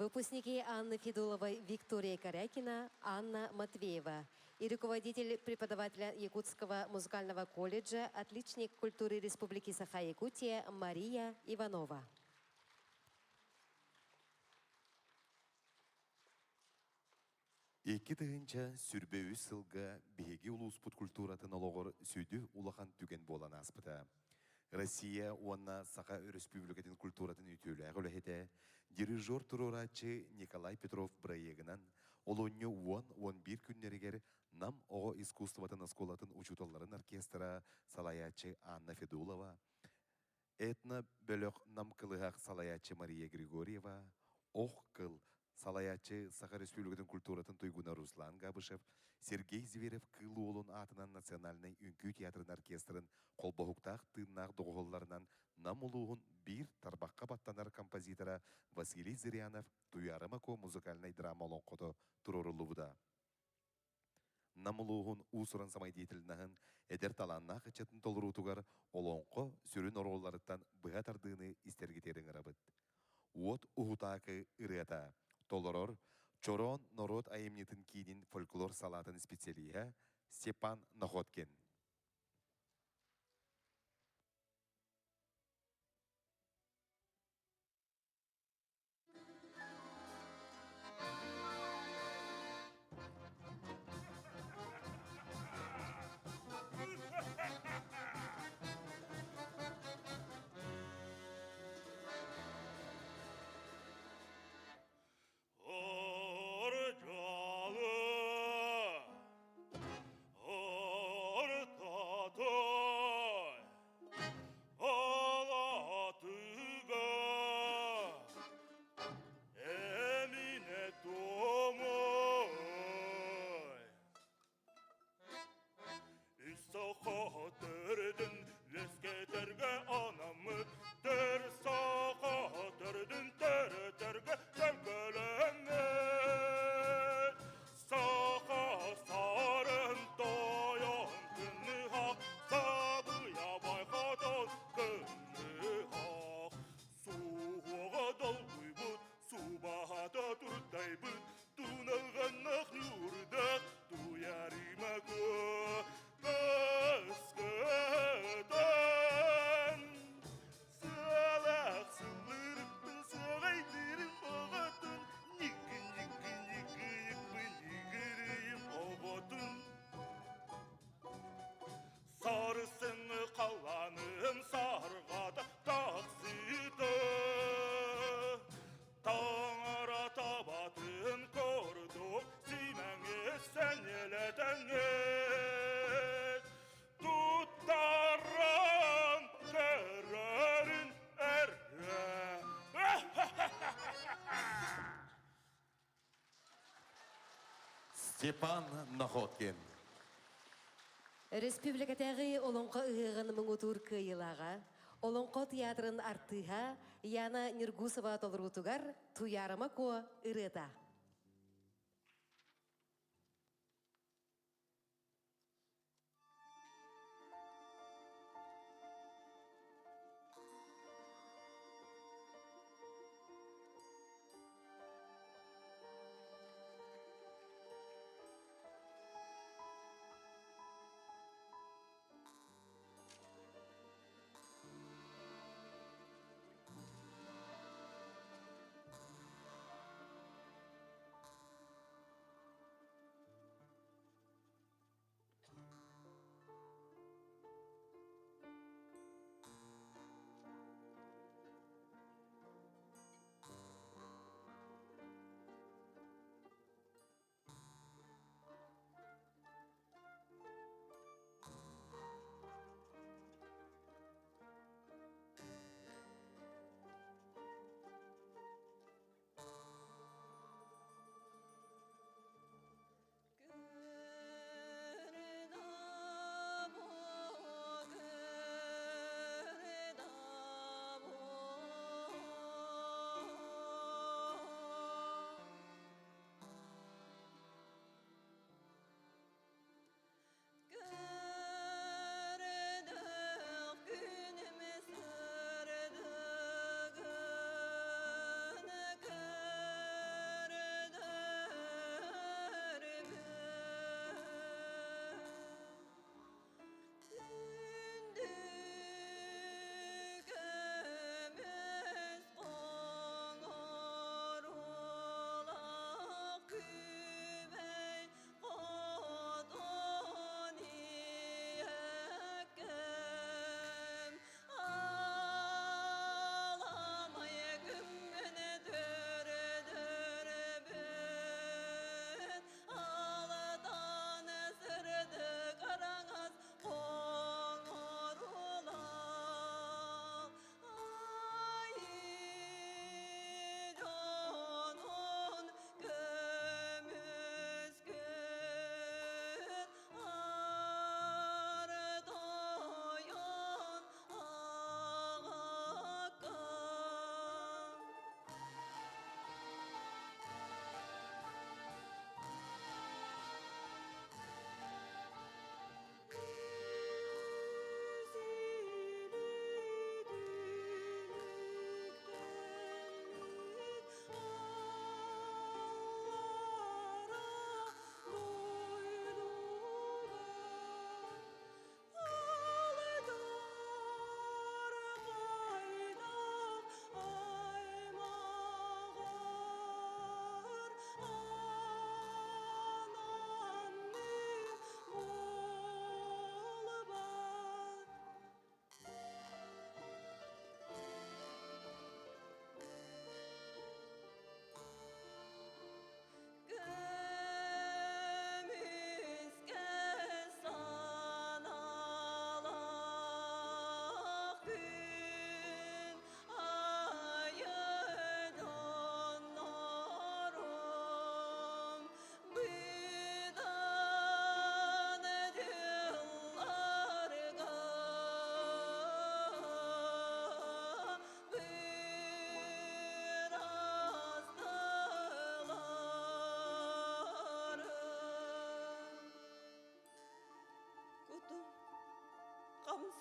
Выпускники Анны Федуловой Виктория Корякина, Анна Матвеева и руководитель преподавателя Якутского музыкального колледжа, отличник культуры Республики Саха-Якутия Мария Иванова. 2023 сылга биһиги улууспут культуратын олоҕор сүдү улахан түгэн буолан ааспыта. Россия уонна Саха Өрөспүүбүлүкэтин культуратын үтүөлээх үлэһитэ, дирижер туруорааччы Николай Петров бырайыагынан олунньу 10-11 күннэригэр Нам оҕо искусствотын оскуолатын учууталларын оркестра салайааччы Анна Федулова, Этно-бөлөх Нам кылыһах салайааччы Мария Григорьева, Ох кыл салайааччы Саха Республикатын культуратын туйгуна Руслан Габышев, Сергей Зверев Кыыл Уолун аатынан Национальнай үҥкүү театрын оркестрын холбоһуктаах тыыннаах доҕуһуолларынан Нам улууһун биир тарбахха баттанар композитора Василий Зырянов Туйаара Мако музыкальнай драма олоҥхото туруоруллубута. Нам улууһун уус-уран самодеятельноһын эдэр талааннаах ыччатын толоруутугар олоҥхо сүрүн оруолларыттан быһа тардыыны истэргитигэр ыҥырабыт. Уот Уһутаакы ырыата толорор Чороон норуот айымньытын киинин фольклор салаатын специалиһа Степан Находкин. Эмине томой Үс саха төрдүн үөскэтэргэ анаммыт Төр саха төрдүн төрөтөргө төлкөлөммүт Саха сарын тойон күнүһах Сабыйа байхатон күнүһах Суоҕа долгуйбут, субаһата туртайбыт, туналҕаннах ньуурдах туйарыма куо көскөтөн. Сыалаах сыллырыппын сыаҕайдырым оҕотун, ньыкы-ньыкы-ньыкыйыкпын ньыгырыйым оҕотун. Сарысыҥы халлааным сарҕата тахсыыта Таҥара табатын курдук симэҥи сэниэлэтэҥҥит Туттаран көрөрүн эрэ Степан Находкин. Республикатааҕы Олоҥхо ыһыаҕын муҥутуур кыайыылааҕа, Олоҥхо театрын артыыһа Яна Нюргусова толоруутугар Туйаарыма Куо ырыата.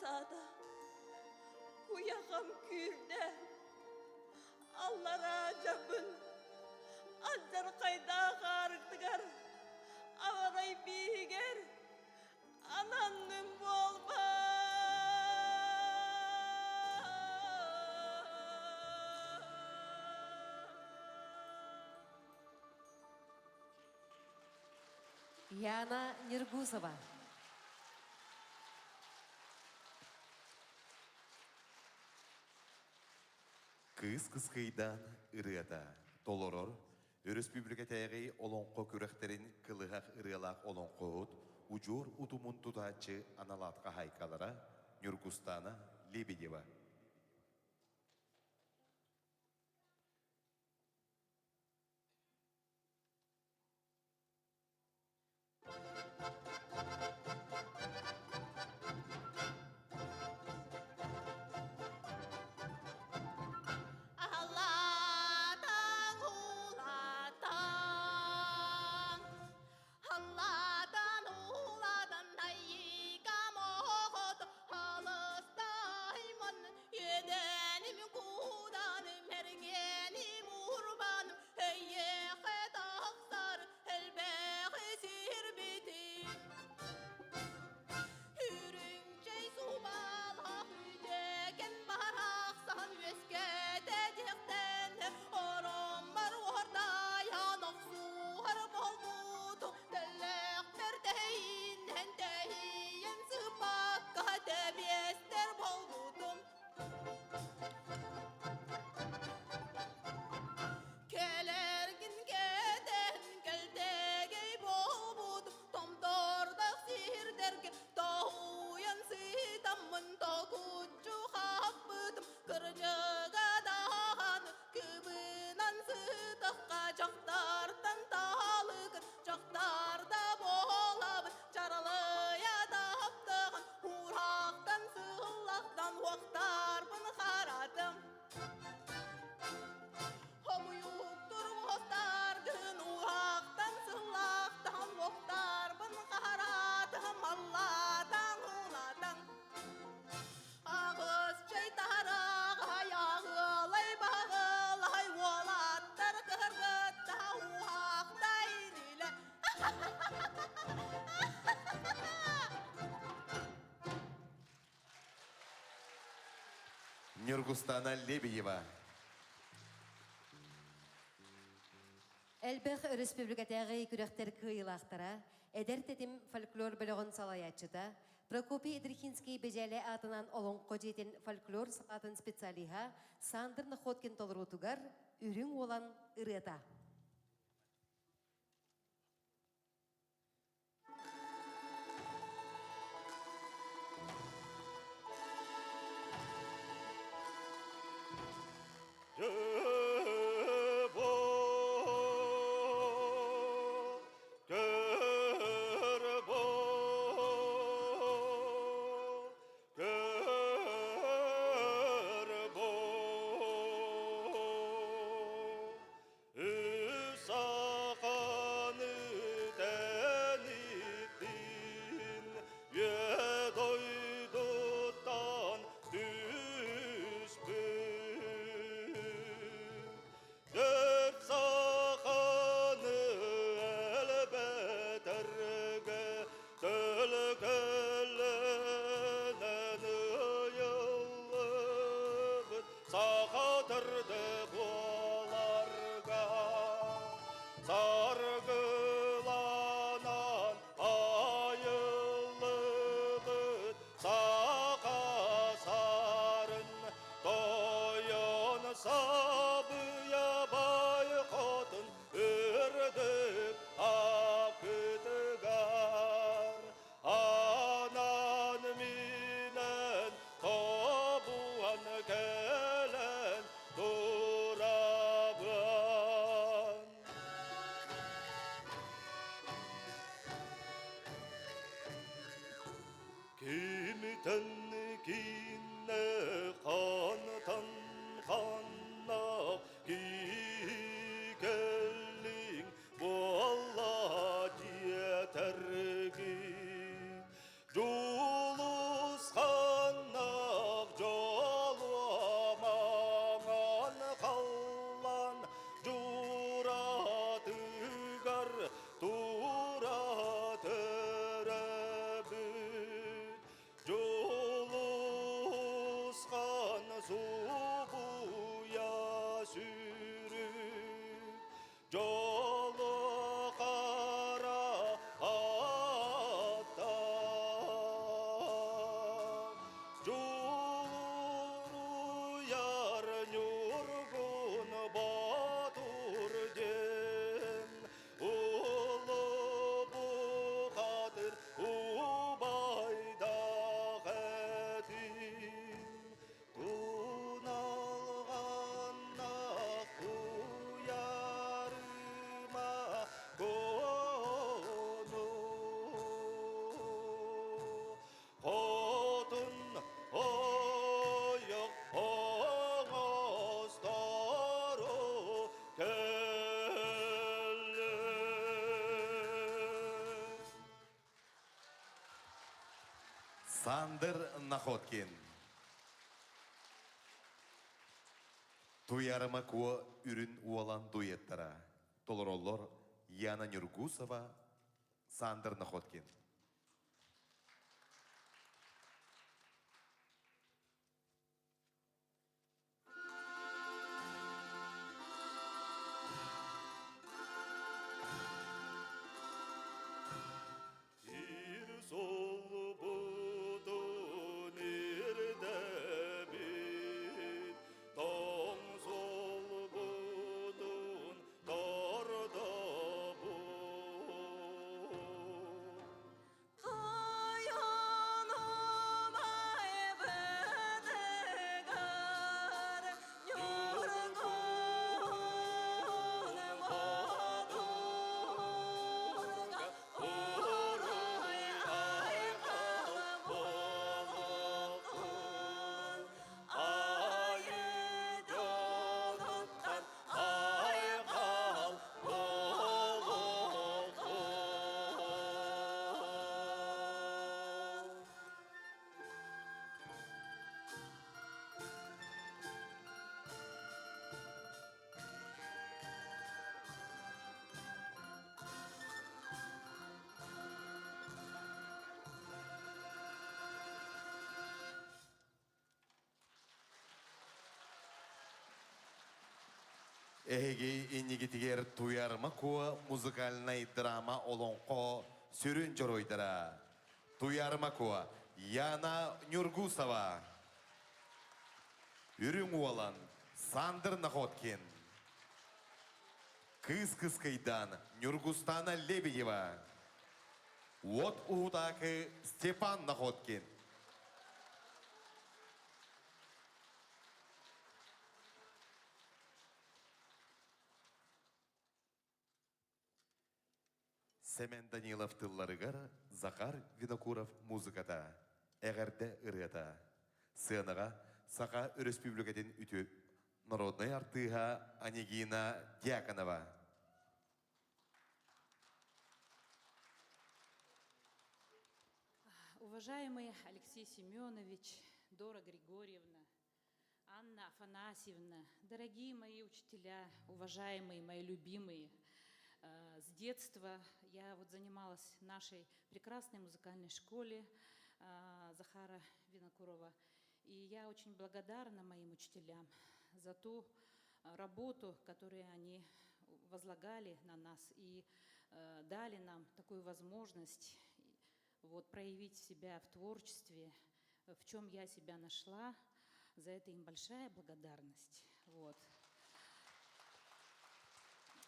хамсаата, куйахам күүрдэ. Аллараа дьабын, алдьархайдаах аарыктыгар, аварай бииһигэр ананным буолбаат. Яна Нергузова. Кыыс кыскыйдаан ырыата толорор өрөспүүбүлүкэтээҕи олоҥхо күрэхтэрин кылыһах ырыалаах олоҥхоһут удьуор утумун тутааччы аналаат хаһаайкалара Ньургустаана Лебедева. Аллатан улатан, Аллатан улатан айыка моҕот алыстаймын Үөдэним кууданым эргэним урбаным Эйиэхэ тахсар элбэҕи сирбитим. Үрүҥ чэй субалаах үтүөкэн барахсан үөскээтэ диэхтэн ороммор уордайан охсуһар буолбутум тэллэхпэр тэһииннэн тэһийэн сыппакка тэбиэстэр буолбутум. Кэлэргин кэтэн кэлтэгэй буолбут томтордох сирдэргэ тоһуйан сытаммын токуччу хаппытым кырдьыга даҕаны кыбынан сытахха дьахтартан таалыгын дьахтарда буолабын чаралыйа таптыгын уурахтан сыллахтан уохтарбын харатым. Хомуйуктур уостаргын уһахтан сыллахтан уохтарбын харатым аллатан улатан. Аҕыс чэй таһараҕай аҕылай баҕылай уолаттар кыргытта уһахтай инилэ. Ньургустаана Лебедева. Элбэх өрөспүүбүлүкэтээҕи күрэхтэр кыайыылаахтара, эдэр тэтим фольклор бөлөҕүн салайааччыта, Прокопий Идрихинский Бэдьээлэ аатынан Олоҥхо дьиэтин фольклор салаатын специалиһа Сандр Находкин толоруутугар Үрүҥ Уолан ырыата. Үс саханы тэниттин, дойдуттан түспүт. Сандыр Находкин. Туйарыма Куо үрүн уолан дуэттара. Толороллор Яна Нюргусова, Сандр Находкин. Эһиги иннигитигэр Туйарма Куо музыкальнай драма олоҥхо сүрүн дьоруойдара. Туйарма Куо Яна Нюргусова, Үрүҥ Уолан Сандр Находкин, Кыыс Кыскыйдаан Нюргустана Лебедева, Уот Уһутаакы Степан Находкин. Сэмэн Данилов тылларыгар Захар Винокуров музыката, эҕэрдэ ырыата. Сыанаҕа Саха Өрөспүүбүлүкэтин үтүө народнай артыыһа Анегина Дьяконова. Уважаемый Алексей Семенович, Дора Григорьевна, Анна Афанасьевна, дорогие мои учителя, уважаемые мои любимые, с детства я вот занималась в нашей прекрасной музыкальной школе Захара Винокурова. И я очень благодарна моим учителям за ту работу, которую они возлагали на нас и дали нам такую возможность вот, проявить себя в творчестве, в чем я себя нашла. За это им большая благодарность. Вот.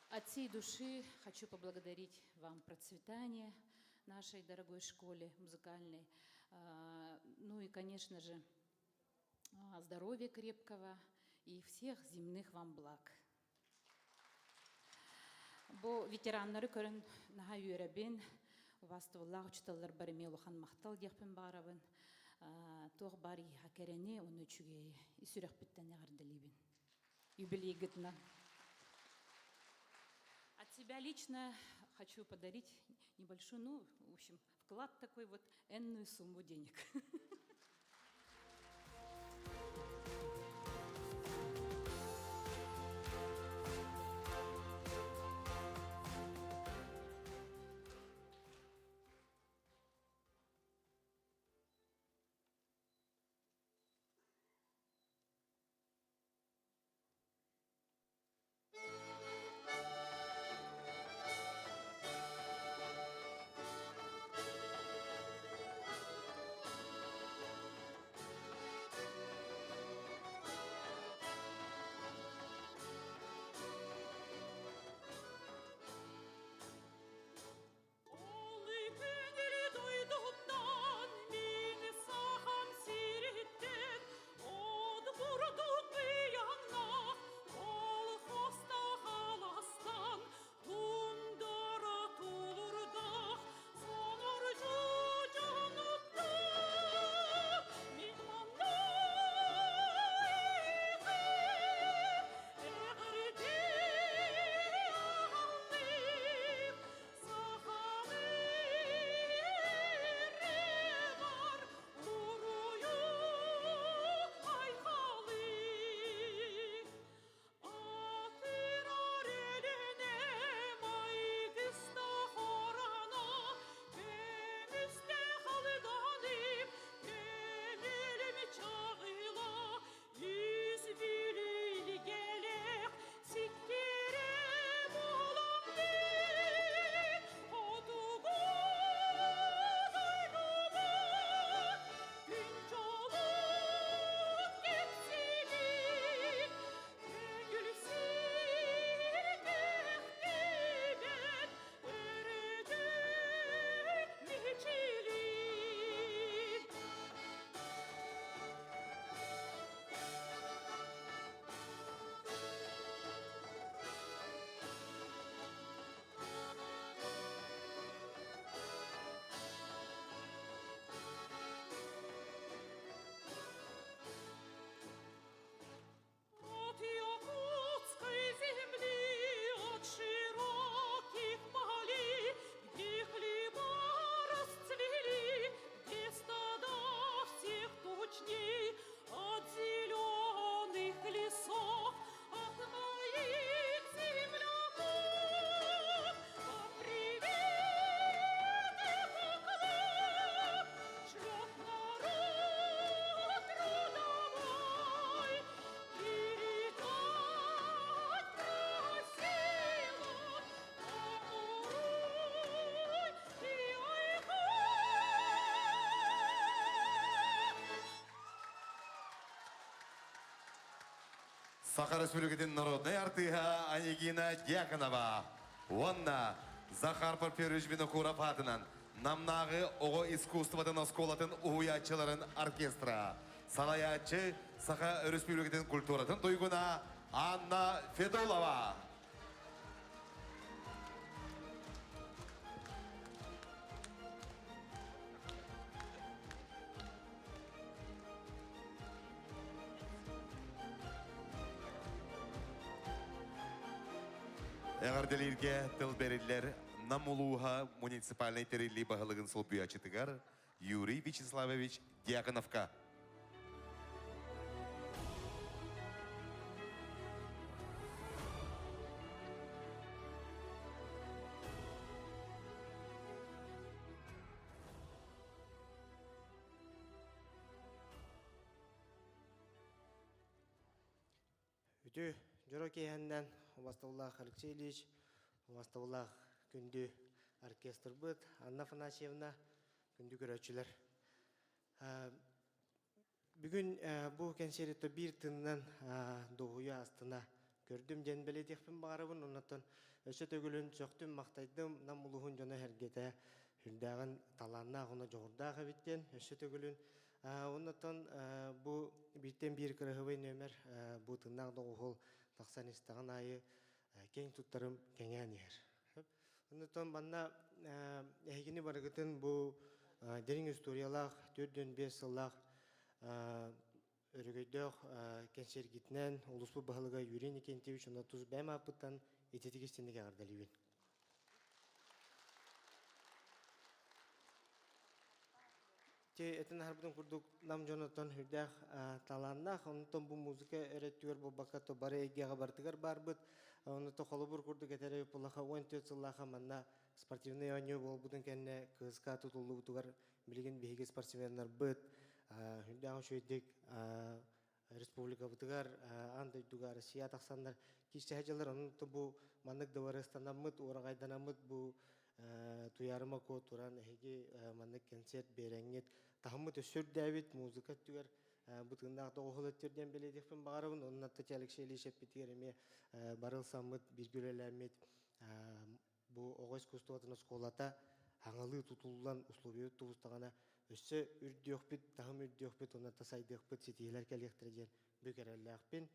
От всей души хочу поблагодарить вам процветание нашей дорогой школе музыкальной. Ну и, конечно же, здоровья крепкого и всех земных вам благ. Бу ветераннары көрөн наһаа үөрэбин, убаастабыллаах учууталларбар эмиэ улахан махтал диэхпин баҕарабын. Туох баар иһа кэрэни, уонна үчүгэйи ис сүрэхпиттэн эҕэрдэлиибин. Юбилейгытынан. От себя лично хочу подарить небольшой, ну, в общем, вклад такой вот, энную сумму денег. Саха Республикатын народнай артыыһа Анегина Дьяконова уонна Захар Порфирьевич Винокуров аатынан Намнааҕы оҕо искусствотын оскуолатын уһуйааччыларын оркестра, салайааччы Саха Өрөспүүбүлүкэтин культуратын туйгуна Анна Федулова. Эҕэрдэлииргэ тыл бэриллэр Нам улууһа муниципальнай тэриллии баһылыгын солбуйааччытыгар Юрий Вячеславович Дьяконовка. Үтүө дьоро киэһэннэн убастабыллаах Алексей Ильич, убастабыллаах күндү оркестрбыт Анна Афанасьевна, күндү көрөөччүлэр. Бүгүн бу кэнсиэритэ биир тынынан дуоһуйа астына көрдүм диэн бэлиэтиэхпин баҕарабын. Оннуттан өссө төгүлүн сөхтүм, махтайдым. Нам улууһун дьоно сэргэтэ сүрдээҕин талааннаах уонна дьоҕурдаах эбит диэн өссө төгүлүн. Оннуттан бу бииртэн биир кыраһыбай нүөмэр бу тыннаах доҕуһуол тахсан истэҕин аайы киэҥ туттарым кэҥээн иһэр. Оннуттан манна эһигини барыгытын бу дириҥ историялаах 45 сыллаах өрөгөйдөөх кэнсиэргитинэн улууспут баһылыга Юрий Никентьевич уонна тус бэйэм ааппыттан ититик истиҥник эҕэрдэлиибин. Ти этин аһарбытын курдук нам дьонуттан үрдээх талааннаах, онтон бу музыка эрэ өттүгэр буолбакка то бары эйгэҕэ барытыгар баарбыт. Онно холобур курдук этэрэ булаха 14 сыллааха манна спортивный оонньуу буолбутун кэннэ КСК тутуллубутугар билигин биһиги спортсменнарбыт үрдээх үчүгэйдик республикабытыгар аан дойдуга Россия тахсаннар киирсэһэ дьыллар онон бу маннык дыбарыстанаммыт уораҕайданаммыт бу Туйаарыма Куо туран эһиги маннык концерт биэрэҥҥит таһыммыт өссө үрдээбит музыка өттүгэр бу тыыннаах доҕуһул өттүгэр диэн бэлиэтиэхпин баҕарабын онон Татьяна Алексей Ильич эппитигэр эмиэ барылсаммыт бииргэ үлэлээммит бу оҕо искусствотын оскуолата хаҥалыы тутуллан условия тубустаҕына өссө үрдүөхпүт, таһым үрдүөхпүт уонна сайдыахпыт, ситиһиилэр кэлиэхтэрэ диэн бүк эрэллээхпин.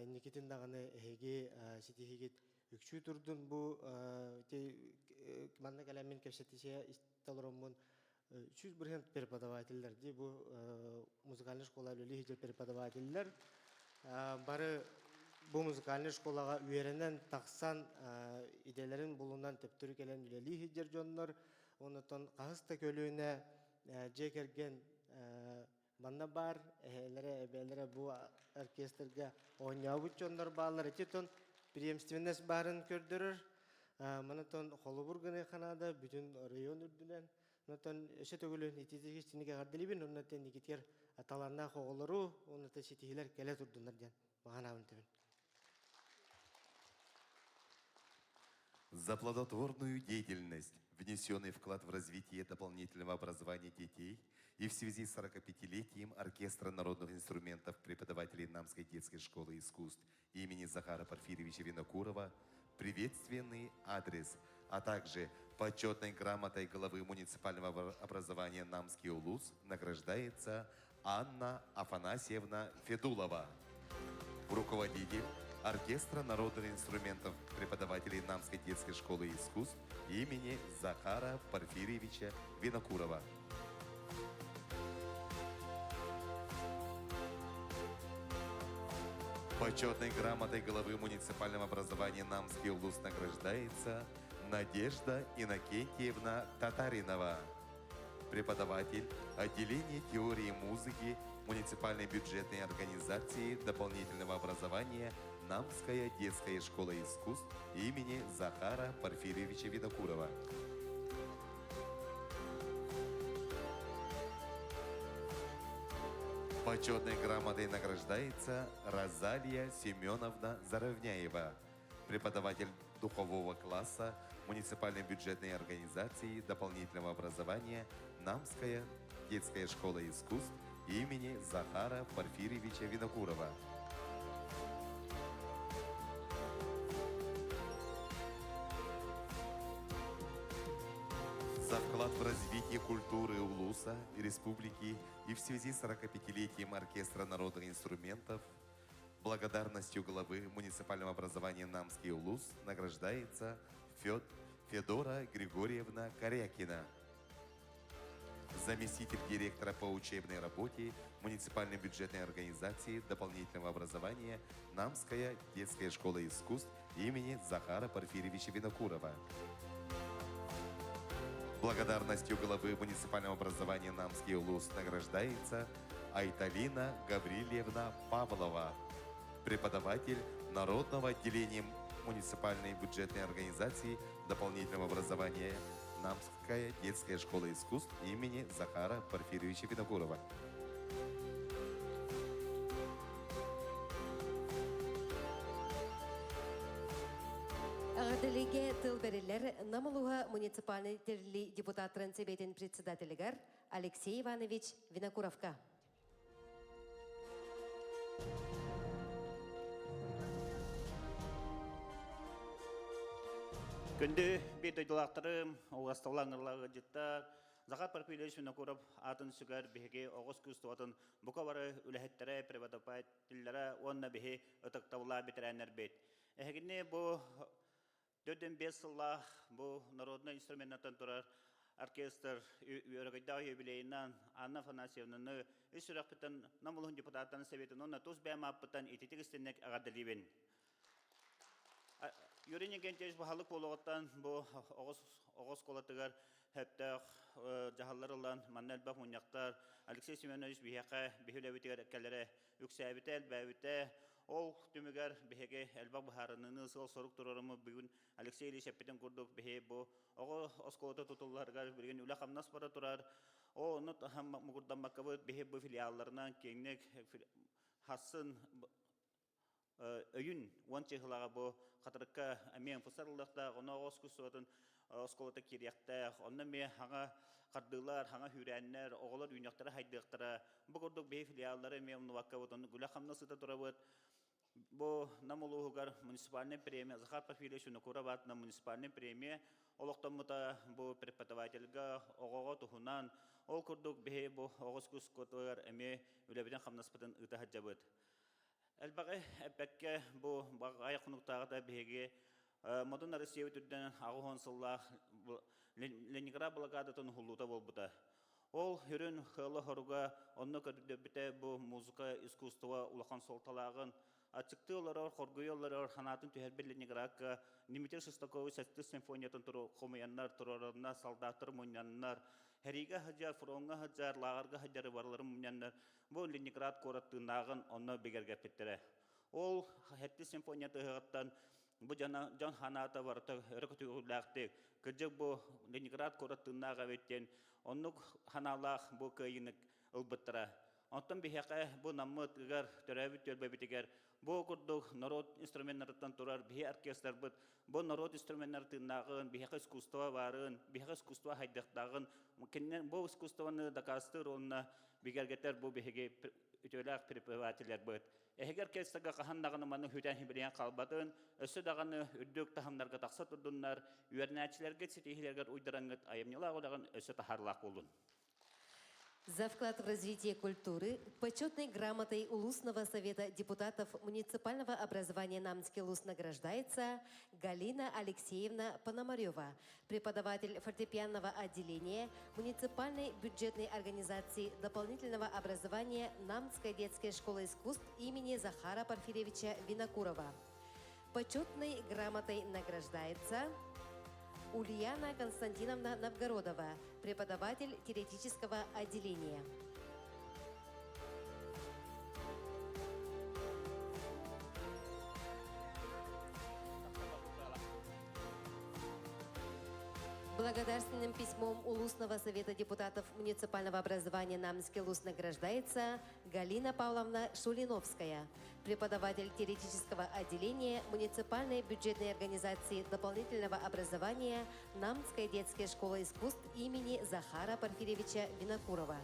Инникитин даҕаны эһиги ситиһиигит үксүү турдун бу манна кэлэммин кэпсэтиһэ истэ олороммун 100% преподавателлэр дии бу музыкальная школа үлэлии сылдьар преподавателлэр бары бу музыкальная школаҕа үөрэнэн тахсан идэлэрин булунан төптөрү кэлэн үлэлии сылдьар дьоннор оннотон хаһыс да көлүөнэ дьиэ кэргэн манна баар эһээлэрэ эбээлэрэ бу оркестрга оонньообут дьоннор бааллар ити преемственность баарын көрдөрөр манатон холобур гыныахха наада бүтүн оройуон үрдүнэн Онтон өссө төгүлүн ититик эҕэрдэлиибин уонна тэнникитигэр талааннаах оҕолору уонна ситиһиилэр кэлэ турдуннар диэн баҕанаабын этэбин. За плодотворную деятельность, внесенный вклад в развитие дополнительного образования детей и в связи с 45-летием Оркестра народных инструментов преподавателей Намской детской школы искусств имени Захара Порфирьевича Винокурова приветственный адрес, а также почетной грамотой главы муниципального образования Намский Улус награждается Анна Афанасьевна Федулова, руководитель Оркестра народных инструментов преподавателей Намской детской школы искусств имени Захара Порфирьевича Винокурова. Почетной грамотой главы муниципального образования Намский улус награждается Надежда Иннокентьевна Татаринова, преподаватель отделения теории музыки муниципальной бюджетной организации дополнительного образования Намская детская школа искусств имени Захара Порфирьевича Винокурова. Почетной грамотой награждается Розалия Семеновна Заровняева, преподаватель духового класса муниципальной бюджетной организации дополнительного образования Намская детская школа искусств имени Захара Порфирьевича Винокурова. вклад в развитие культуры улуса и республики и в связи с 45-летием Оркестра народных инструментов благодарностью главы муниципального образования Намский улус награждается Фед Федора Григорьевна Корякина, заместитель директора по учебной работе муниципальной бюджетной организации дополнительного образования Намская детская школа искусств имени Захара Порфирьевича Винокурова. Благодарностью главы муниципального образования Намский улус награждается Айталина Гаврильевна Павлова, преподаватель Народного отделения муниципальной бюджетной организации дополнительного образования Намская детская школа искусств имени Захара Порфирьевича Винокурова. Эҕэрдэлиигэ тыл бэриллэр Нам улууһа муниципальнай тэриллии депутаттарын сэбиэтин председателигэр Алексей Иванович Винокуровка. Күндү биир дойдулаахтарым, угасталлаан ыалдьыттар, Захар Порфирьевич Винокуров аатын сүгэр биһиги оҕус куустубатын бука бары үлэһиттэрэ, преподавателлэрэ уонна биһи ытыктабыллаах бэтэрээннэрбит. Эһигини бу 45 сыллаах бу народнай инструменнартан турар оркестр үөрэгөйдөөх юбилейынан Анна Афанасьевнаны үс сүрэхпиттэн Нам улуһун депутаттарын советын уонна тус бэйэм ааппыттан ититик истинник эҕэрдэлиибин. Юрий Никентьевич баһылык буолуоҕуттан бу оҕо оскуолатыгар сөптөөх дьаһаллар ылан манна элбэх мунньахтар Алексей Семенович биһиэхэ биһи үлэбитигэр кэлэрэ үксээбитэ, элбээбитэ. Ол түмүгэр биһиги элбэх быһаарыныыны сыал-сорук туруораммыт бүгүн Алексей Ильич эппитин курдук биһи бу оҕо оскуолата тутулларыгар билигин үлэ-хамнас бара турар. Ол ону мугурдаммаккабыт биһи бу филиалларынан киэҥник хассын өйүн уон чыһылаҕа бу хатырыкка эмиэ ылыахтаах, ону оҕо искусствотын оскуолата киириэхтээх, онно эмиэ хаҥа хардыылар, хаҥа хүүрээннэр, оҕолор үүнүөхтэрэ, хайдыахтара. Бу курдук биһи филиаллары эмиэ умнубаккабыт, онно үлэ-хамнас ыыта турабыт. Бу Нам улууһугар муниципальнай премия Захар Порфирьевич Винокуров аатынан муниципальнай премия олохтоммута бу преподавательга оҕоҕо туһунан ол курдук биһи бу оҕо искусствотыгар эмиэ үлэбитин-хамнаспытын ыыта сылдьабыт. Элбэҕи эппэккэ бу аҕыйах хонуктааҕыта биһиги Модун Россия үрдүнэн 80 сыллаах Ленинград блокадатын уһуллуута буолбута. Ол сүрүн сыала-соруга онно көрдөрбүтэ бу музыка, искусство улахан суолталааҕын, аччыктыы олорор, хоргуйа олорор санаатын түһэрбит Ленинградка Дмитрий Шостакович Сэттис симфониятын хомуйаннар, туруораннар, солдаттар мунньаннар, сэриигэ сылдьар, фроҥҥа сылдьар, лааҕырга сылдьар барыларын мунньаннар бу Ленинград куорат тыыннааҕын онно бигэргэппиттэрэ. Ол Сэттис симфония ыһыаҕыттан бу дьон, дьон санаата барыта өрө көтөҕүллээхтик, кырдьык бу Ленинград куорат тыыннаах эбит диэн оннук санаалаах бу кыайыыны ылбыттара. Онтон биһиэхэ бу наммытыгар, төрөөбүт түөлбэбитигэр бу курдук норуот инструменнарыттан турар биһи оркестрбыт бу норуот инструменнар тыыннааҕын, биһиэхэ искусство баарын, биһиэхэ искусство хайдахтааҕын, кинилэр бу искусствоны дакаастыыр уонна бигэргэтэр бу биһиги үтүөлээх преподавателлэрбит. Эһиги оркестрга хаһан даҕаны маны хүтэн-хибилийэн хаалбатын, өссө даҕаны үрдүк таһымнарга тахса турдуннар, үөрэнээччилэргит ситиһиилэргэр уйдараҥҥыт айымньылаах үлэҕин өссө таһаарылаах буоллун. За вклад в развитие культуры почетной грамотой Улусного совета депутатов муниципального образования Намский Улус награждается Галина Алексеевна Пономарева, преподаватель фортепианного отделения муниципальной бюджетной организации дополнительного образования Намская детская школа искусств имени Захара Порфирьевича Винокурова. Почетной грамотой награждается Ульяна Константиновна Новгородова, преподаватель теоретического отделения. Благодарственным письмом Улусного совета депутатов муниципального образования Намский Улус награждается Галина Павловна Шулиновская, преподаватель теоретического отделения муниципальной бюджетной организации дополнительного образования Намская детская школа искусств имени Захара Порфирьевича Винокурова.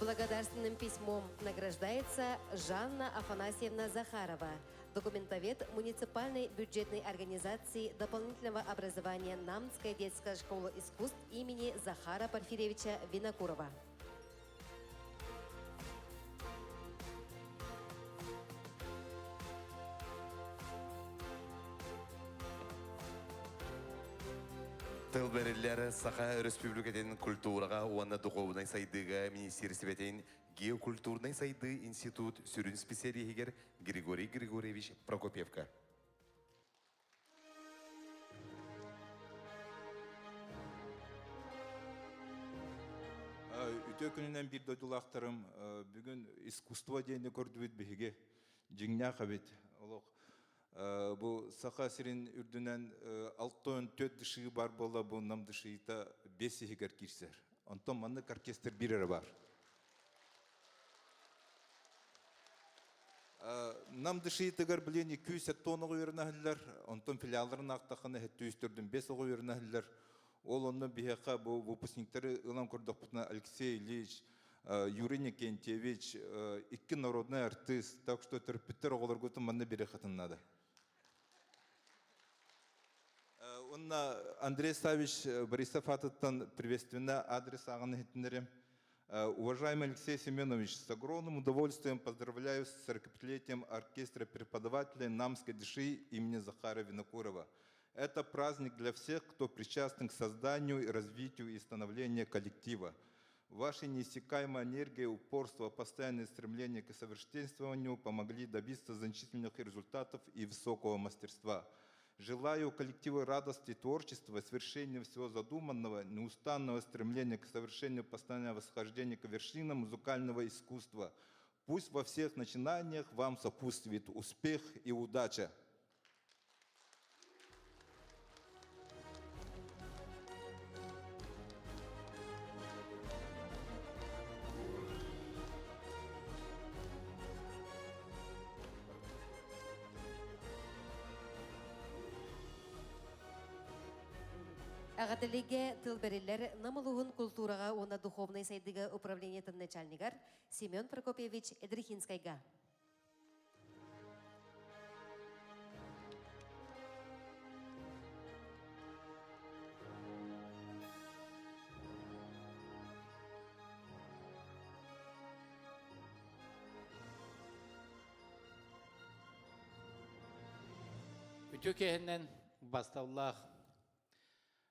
Благодарственным письмом награждается Жанна Афанасьевна Захарова, документовед муниципальной бюджетной организации дополнительного образования Намская детская школа искусств имени Захара Порфирьевича Винокурова. Тыл бэриллэр Саха Өрөспүүбүлүкэтин культураҕа уонна духуобунай сайдыыга министиэристибэтин геокультурнай сайдыы институт сүрүн специалиһигэр Григорий Григорьевич Прокопьевка. Үтүө күнүнэн биир дойдулаахтарым бүгүн искусство диэни көрдүбүт биһиги дьиҥнээх эбит. Олох бу Саха сирин үрдүнэн 64 дышыы бар буолла бу нам дышыыта бес иһигэр киирсэр. Онтон маннык оркестр биир эрэ бар. Нам дышыытыгар билин 270 оҕо үөрэнэһэллэр, онтон филиалларын аахтаххына 745 оҕо үөрэнэһэллэр. Ол онно биһиэхэ бу выпускниктары ылан көрдөхпүтүнэ Алексей Ильич, Юрий Никентьевич икки народный артыыс, так что төрөппүттэр оҕолоргутун манна бириэххитин наада. Уонна Андрей Савич Борисов аатыттан приветственный адрес ааҕан иһитиннэрим. Уважаемый Алексей Семенович, с огромным удовольствием поздравляю с 45-летием оркестра преподавателей Намской дыши имени Захара Винокурова. Это праздник для всех, кто причастен к созданию и развитию и становлению коллектива. Ваша неиссякаемая энергия, упорство, постоянное стремление к совершенствованию помогли добиться значительных результатов и высокого мастерства. Желаю коллективу радости, творчества, свершения всего задуманного, неустанного стремления к совершению постоянного восхождения к вершинам музыкального искусства. Пусть во всех начинаниях вам сопутствует успех и удача. Эҕэрдэлиигэ тыл бэриллэр Нам улууһун култуураҕа уонна духовнай сайдыыга управлениетын начальнигар Семен Прокопьевич Эдрихинскайга. Үтүө киэһэнэн басталлаах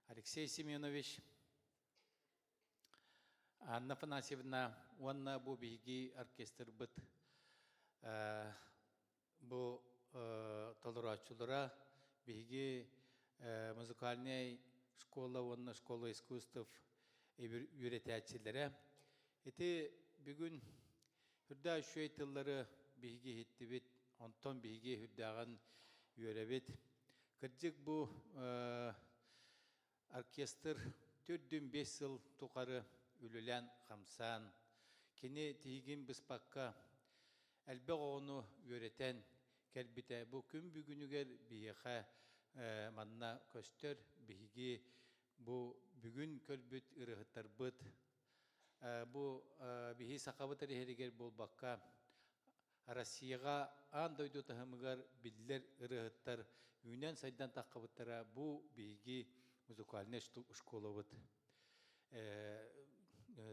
Алексей Семенович, Анна Афанасьевна уонна бу биһиги оркестрбыт бу толорооччулара биһиги музыкальнай школа уонна школа искусств үөрэтээччилэрэ. Ити бүгүн үрдээх үчүгэй тыллары биһиги иһиттибит, онтон биһиги үрдээҕин үөрэбит. Кырдьык бу оркестр төрдүн бес сыл тухары үлэлээн хамсаан, кини тиһигин быспакка элбэх оҕону үөрэтэн кэлбитэ. Бу күн бүгүнүгэр биһиэхэ манна көстөр биһиги бу бүгүн көрбүт ырыаһыттарбыт бу биһи сахабыт эриһэригэр буолбакка Россияҕа аан дойду таһымыгар биллэр ырыаһыттар үүнэн-сайдан таххыбыттара бу биһиги музыкальнай школабыт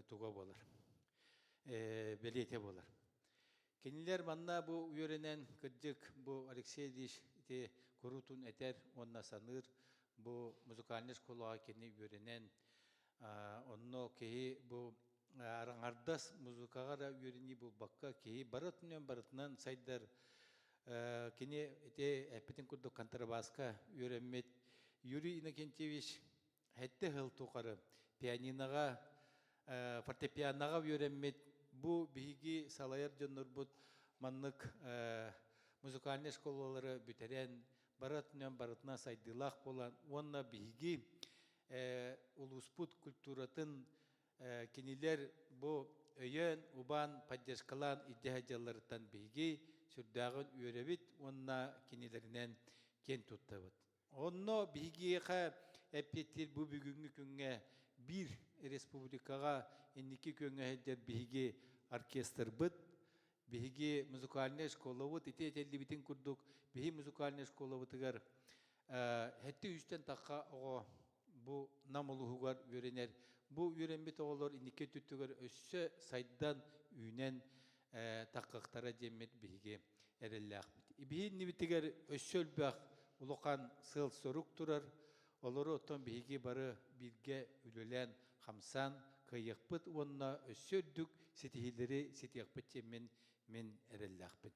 туга буолар бэлиэтэ буолар. Кинилэр манна бу үөрэнэн кырдьык бу Алексей Ильич ити куруутун этэр уонна саныыр бу музыкальнай школаҕа кини үөрэнэн онно киһи бу араҥардас музыкаҕа эрэ үөрэнии буолбакка киһи бары өттүнэн барытынан сайдар кини ити эппитин курдук контрабаска үөрэммит Юрий Иннокентьевич сэттэ сыл тухары пианиноҕа фортепианоҕа үөрэммит бу биһиги салайар дьоннорбут маннык музыкальнай школалары бүтэрэн бары өттүнэн барытынан сайдыылаах буолан уонна биһиги улууспут культуратын кинилэр бу өйөөн, убаан, поддержкалаан илдьэ сылдьалларыттан биһиги сүрдээҕин үөрэбит уонна кинилэринэн киэн туттабыт. Онно биһигиэхэ эппиэттиир бу бүгүҥҥү күҥҥэ биир республикаҕа инники күөҥҥэ сылдьар биһиги оркестрбыт, биһиги музыкальнай школабыт ити этиллибитин курдук биһи музыкальнай школабытыгар хэти үстэн тахха оҕо бу Нам улууһугар үөрэнэр. Бу үөрэммит оҕолор инники өттүгэр өссө сайдан, үүнэн таххахтара диэммит биһиги эрэллээхпит. Биһи иннибитигэр өссө элбэх улахан сыал-сорук турар. Олору оттон биһиги бары бииргэ үлэлээн, хамсаан кыайыахпыт уонна өссө үрдүк ситиһиилэри ситиэхпит диэммин мин эрэллээхпин.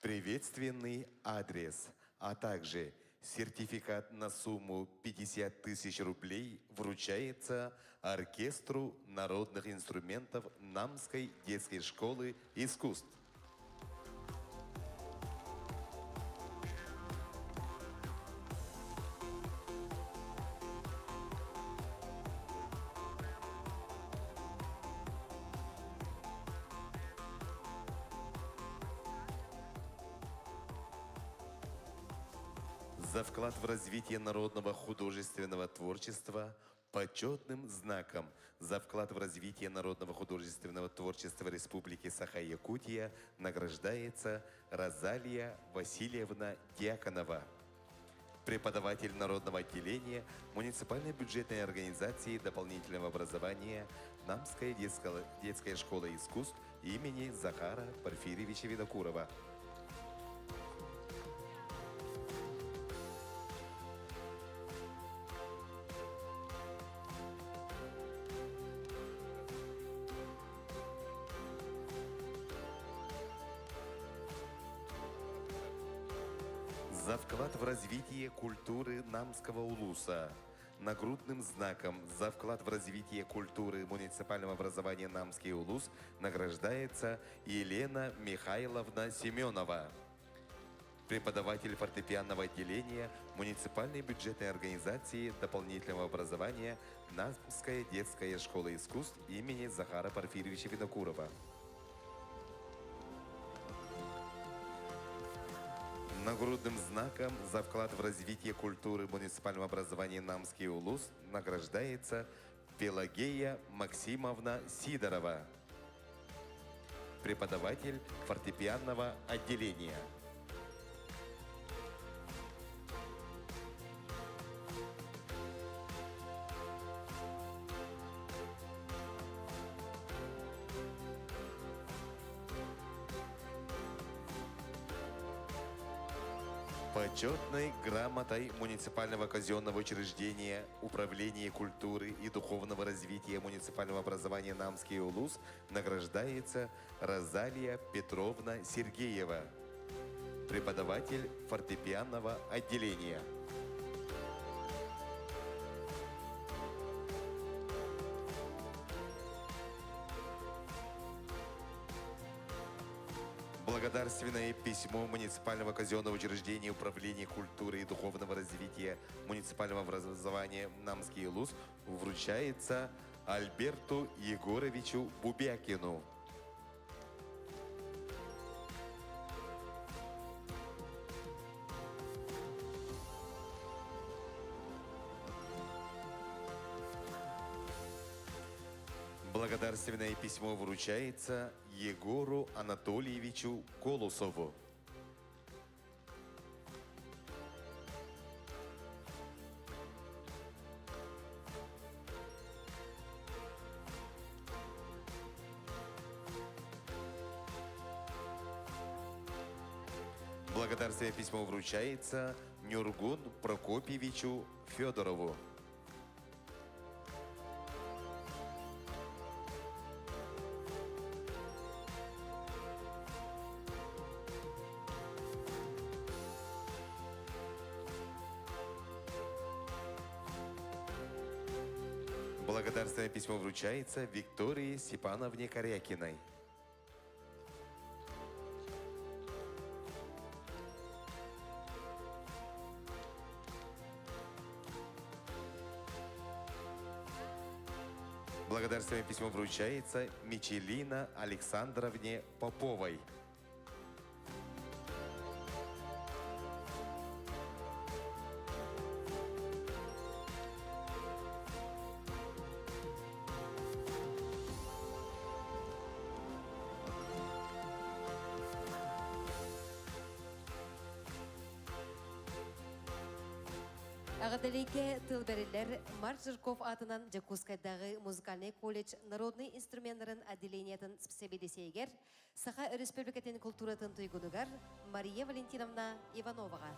Приветственный адрес, а также сертификат на сумму 50 тысяч рублей вручается Оркестру народных инструментов Намской детской школы искусств. За вклад в развитие народного художественного творчества почетным знаком за вклад в развитие народного художественного творчества Республики Саха-Якутия награждается Розалия Васильевна Дьяконова, преподаватель народного отделения муниципальной бюджетной организации дополнительного образования Намская детская, детская школа искусств имени Захара Порфирьевича Винокурова. За вклад в развитие культуры Намского улуса нагрудным знаком за вклад в развитие культуры муниципального образования Намский улус награждается Елена Михайловна Семенова, преподаватель фортепианного отделения муниципальной бюджетной организации дополнительного образования Намская детская школа искусств имени Захара Порфирьевича Винокурова. Нагрудным знаком за вклад в развитие культуры муниципального образования Намский улус награждается Пелагея Максимовна Сидорова, преподаватель фортепианного отделения. Почетной грамотой муниципального казенного учреждения Управления культуры и духовного развития муниципального образования Намский Улус награждается Розалия Петровна Сергеева, преподаватель фортепианного отделения. Благодарственное письмо муниципального казенного учреждения Управления культуры и духовного развития муниципального образования Намский Луз вручается Альберту Егоровичу Бубякину. Благодарственное письмо вручается Егору Анатольевичу Колосову. Благодарственное письмо вручается Нюргун Прокопьевичу Федорову. Благодарственное письмо вручается Виктории Степановне Корякиной. Благодарственное письмо вручается Мичелина Александровне Поповой. Эҕэрдэлииргэ тыл бэриллэр Марк Жирков аатынан Дьокуускайдааҕы музыкальнай колледж народнай инструменнарын отделениетын сэбиэдиссэйигэр Саха Өрөспүүбүлүкэтин култууратын туйгунугар Мария Валентиновна Ивановаҕа.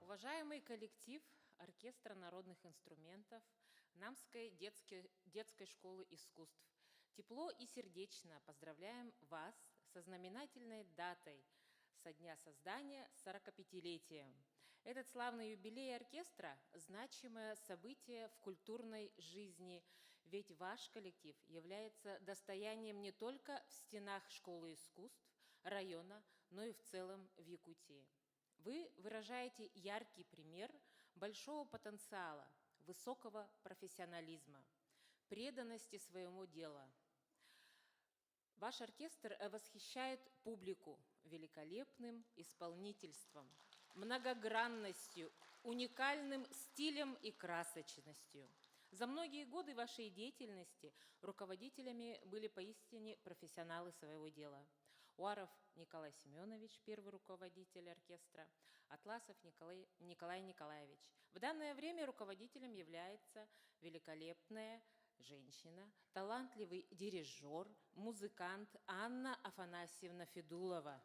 Уважаемый коллектив Оркестра народных инструментов Намской детской, детской школы искусств, тепло и сердечно поздравляем вас со знаменательной датой со дня создания 45-летием. Этот славный юбилей оркестра – значимое событие в культурной жизни, ведь ваш коллектив является достоянием не только в стенах школы искусств района, но и в целом в Якутии. Вы выражаете яркий пример большого потенциала, высокого профессионализма, преданности своему делу. Ваш оркестр восхищает публику великолепным исполнительством, многогранностью, уникальным стилем и красочностью. За многие годы вашей деятельности руководителями были поистине профессионалы своего дела. Уаров Николай Семенович, первый руководитель оркестра, Атласов Николай, Николай Николаевич. В данное время руководителем является великолепная женщина, талантливый дирижер, музыкант Анна Афанасьевна Федулова.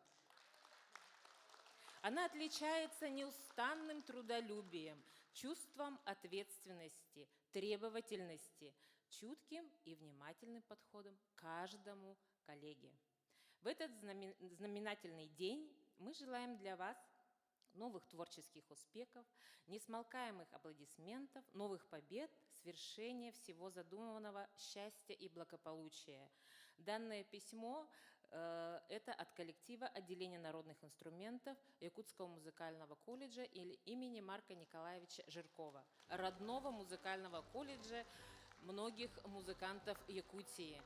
Она отличается неустанным трудолюбием, чувством ответственности, требовательности, чутким и внимательным подходом к каждому коллеге. В этот знаменательный день мы желаем для вас новых творческих успехов, несмолкаемых аплодисментов, новых побед, свершения всего задуманного счастья и благополучия. Данное письмо э, это от коллектива отделения народных инструментов Якутского музыкального колледжа или имени Марка Николаевича Жиркова, родного музыкального колледжа многих музыкантов Якутии.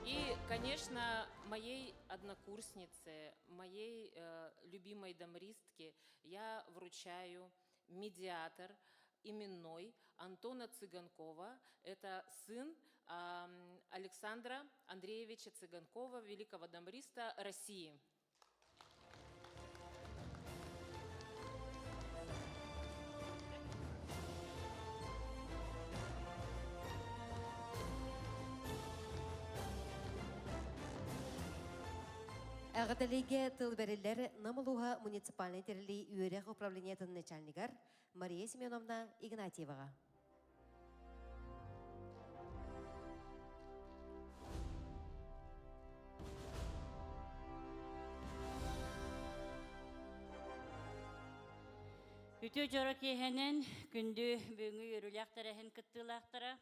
И, конечно, моей однокурснице, моей э, любимой домристке я вручаю медиатор именной Антона Цыганкова. Это сын э, Александра Андреевича Цыганкова, великого домриста России. Эҕэрдэлииргэ тыл бэриллэр Нам улууһа муниципальнай тэриллии үөрэх управлениетын начальнигар Мария Семеновна Игнатьеваҕа. Үтүө дьоро киэһэнэн күндү бүгүҥҥү үөрүүлээх тэрээһин кыттыылаахтара,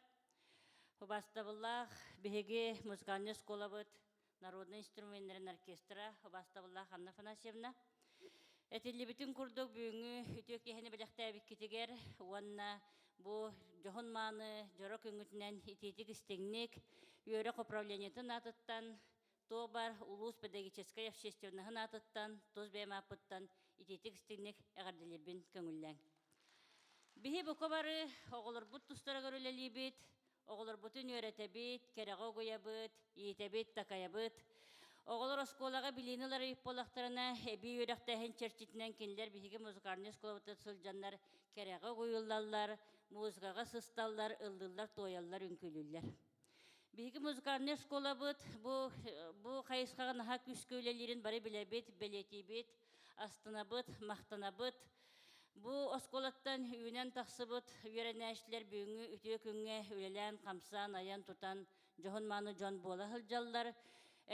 убаастабыллаах биһиги музыкальнай оскуолабыт народнай инструменнарын оркестра убаастабыллаах Анна Афанасьевна. Этиллибитин курдук бүгүҥҥү үтүө киэһэни бэлэхтээбиккитигэр уонна бу дьоһун мааны дьоро күҥҥүтүнэн итиитик истиҥник үөрэх управлениетын аатыттан туох улуус педагогическай общественноһын аатыттан тус бэйэм ааппыттан итиитик истиҥник эҕэрдэлиирбин көҥүллээҥ. Биһи бука бары оҕолорбут тустарыгар үлэлиибит, Оҕолорбутун үөрэтэбит, кэрэҕэ угуйабыт, иитэбит, такайабыт. Оҕолор оскуолаҕа билиини ылар буоллахтарына, эбии үөрэхтээһин чэрчитинэн кинилэр биһиги музыкальнай оскуолабытыгар сылдьаннар кэрэҕэ угуйуллаллар, музыкаҕа сысталлар, ыллыыллар, туойаллар, үҥкүүлүүллэр. Биһиги музыкальнай оскуолабыт бу, бу хайысхаҕа наһаа күүскэ үлэлиирин бары билэбит, бэлиэтиибит, астынабыт, махтанабыт. Бу оскуолаттан үүнэн тахсыбыт үөрэнээччилэр бүгүҥҥү үтүө күҥҥэ үлэлээн-хамсаан, айан-тутан дьоһун-мааны дьон буола сылдьаллар.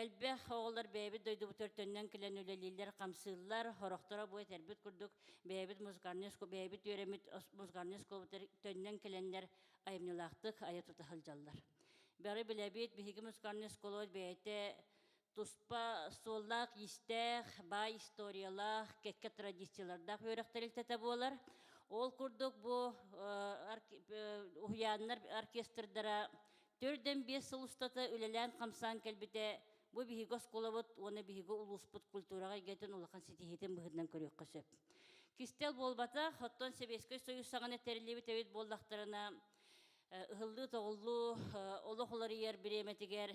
Элбэх оҕолор бэйэбит дойдубутугар төннөн кэлэн үлэлииллэр, хамсыыллар. Сорохторо бу этэрбит курдук бэйэбит музыкальнай бэйэбит үөрэммит музыкальнай оскуолабытыгар төннөн кэлэннэр айымньылаахтык айа-тута сылдьаллар. Бары билэбит, биһиги музыкальнай оскуолабыт бэйэтэ туспа суоллаах-иистээх, баай историялаах, кэккэ традициялардаах үөрэх тэрилтэтэ буолар. Ол курдук бу уһуйааннар оркестрдара төрдөн биэс сыл устата үлэлээн-хамсаан кэлбитэ бу биһиги оскуолабыт уонна биһиги улууспут культураҕа эйгэтин улахан ситиһиитин быһыытынан көрүөххэ сөп. Кистэл буолбатах, оттон Сэбиэскэй Союз саҕана тэриллибит эбит буоллахтарына, ыһыллыы-тоҕуллуу олох уларыйар бириэмэтигэр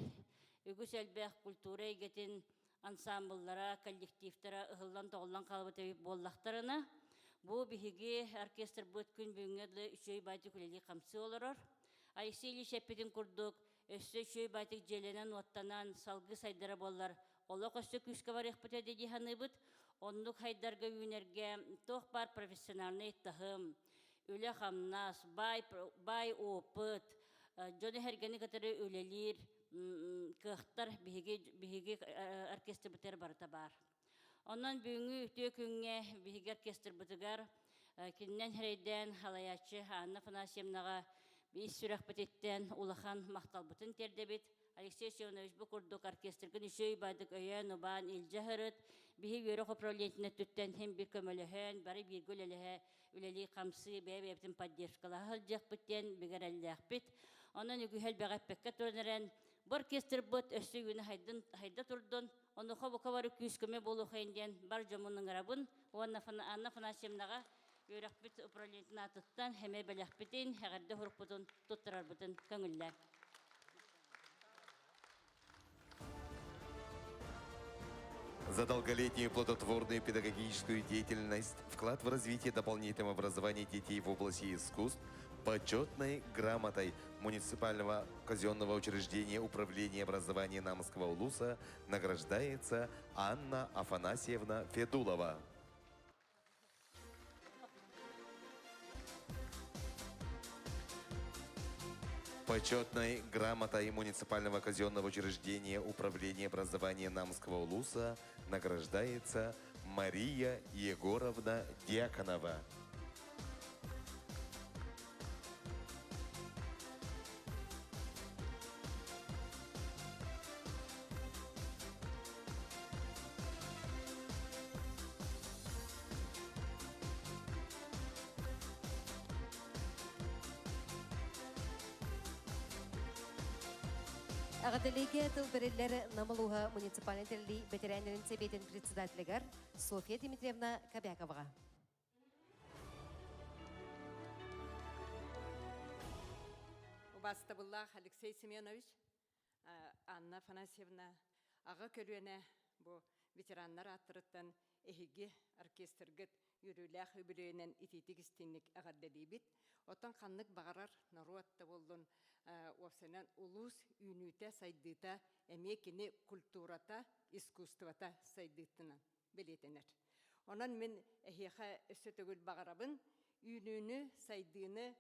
үгүс элбэх культура эйгэтин ансаамбыллара, коллективтара ыһыллан-тоҕуллан хаалбыт эбит буоллахтарына, бу биһиги оркестрбыт күн бүгүҥҥэ дылы үчүгэй баайдык үлэлии-хамсыы олорор. Алексей Ильич эппитин курдук, өссө үчүгэй баайдык дьиэлэнэн-уоттанан салгыы сайдара буоллар, олох өссө күүскэ барыахпыт этэ дии саныыбыт. Оннук хайдарга үүнэргэ туох баар профессиональнай таһым, үлэ-хамнас, баай, баай опыт, дьону эһэргэни кытары үлэлиир кыахтар биһиги, биһиги оркестрбытыгар барыта баар. Онон бүгүҥҥү үтүө күҥҥэ биһиги оркестрбытыгар кининэн эрэйдээн халайааччы Анна Афанасьевнаҕа ис сүрэхпититтэн улахан махталбытын тиэрдэбит. Алексей Семенович бу курдук оркестргын үчүгэй баайдык өйөөн-убаан илдьэ сырыт, биһи үөрэх управлениетын өттүттэн иһин бир көмөлөһөн, бары бииргэ үлэлэһэ, үлэлии-хамсыы, бэйэ-бэйэбитин поддержкалаһа сылдьыахпыт диэн бигэ эрэллээхпит. Онон үгүһү элбэҕи эппэккэ туран эрэн, бу оркестрбыт өссө үүнэ хайдын, хайда турдун, онуоха бука бары күүс-көмө буолуохайын диэн бар дьоммун ыҥырабын уонна Анна Афанасьевнаҕа үөрэхпит управлениетын аатыттан эмэ бэлэхпитин, эҕэрдэ сурукпутун туттарарбытын көҥүллээн. За долголетнюю плодотворную педагогическую деятельность, вклад в развитие дополнительного образования детей в области искусств почетной грамотой муниципального казенного учреждения Управления образования Намского улуса награждается Анна Афанасьевна Федулова. Почетной грамотой муниципального казенного учреждения Управления образования Намского улуса награждается Мария Егоровна Дьяконова. Аҕадалигэ тыл бэриллэр Намылуха муниципальный тэрилии бэтэрээннэрин сэбиэтин председателигэр Софья Дмитриевна Кобяковаҕа. Убастабыллаах Алексей Семенович, Анна Афанасьевна, аҕа көлүөнэ бу ветераннар ааттарыттан эһиги оркестргыт үөрүүлээх үбүлүөйүнэн итиитик истиҥник эҕэрдэлиибит. Оттон ханнык баҕарар норуот да буоллун, уопсайынан улуус үүнүүтэ, сайдыыта эмиэ кини культурата, искусствота сайдыытынан бэлиэтэнэр. Онон мин эһиэхэ өссө төгүл баҕарабын үүнүүнү, сайдыыны,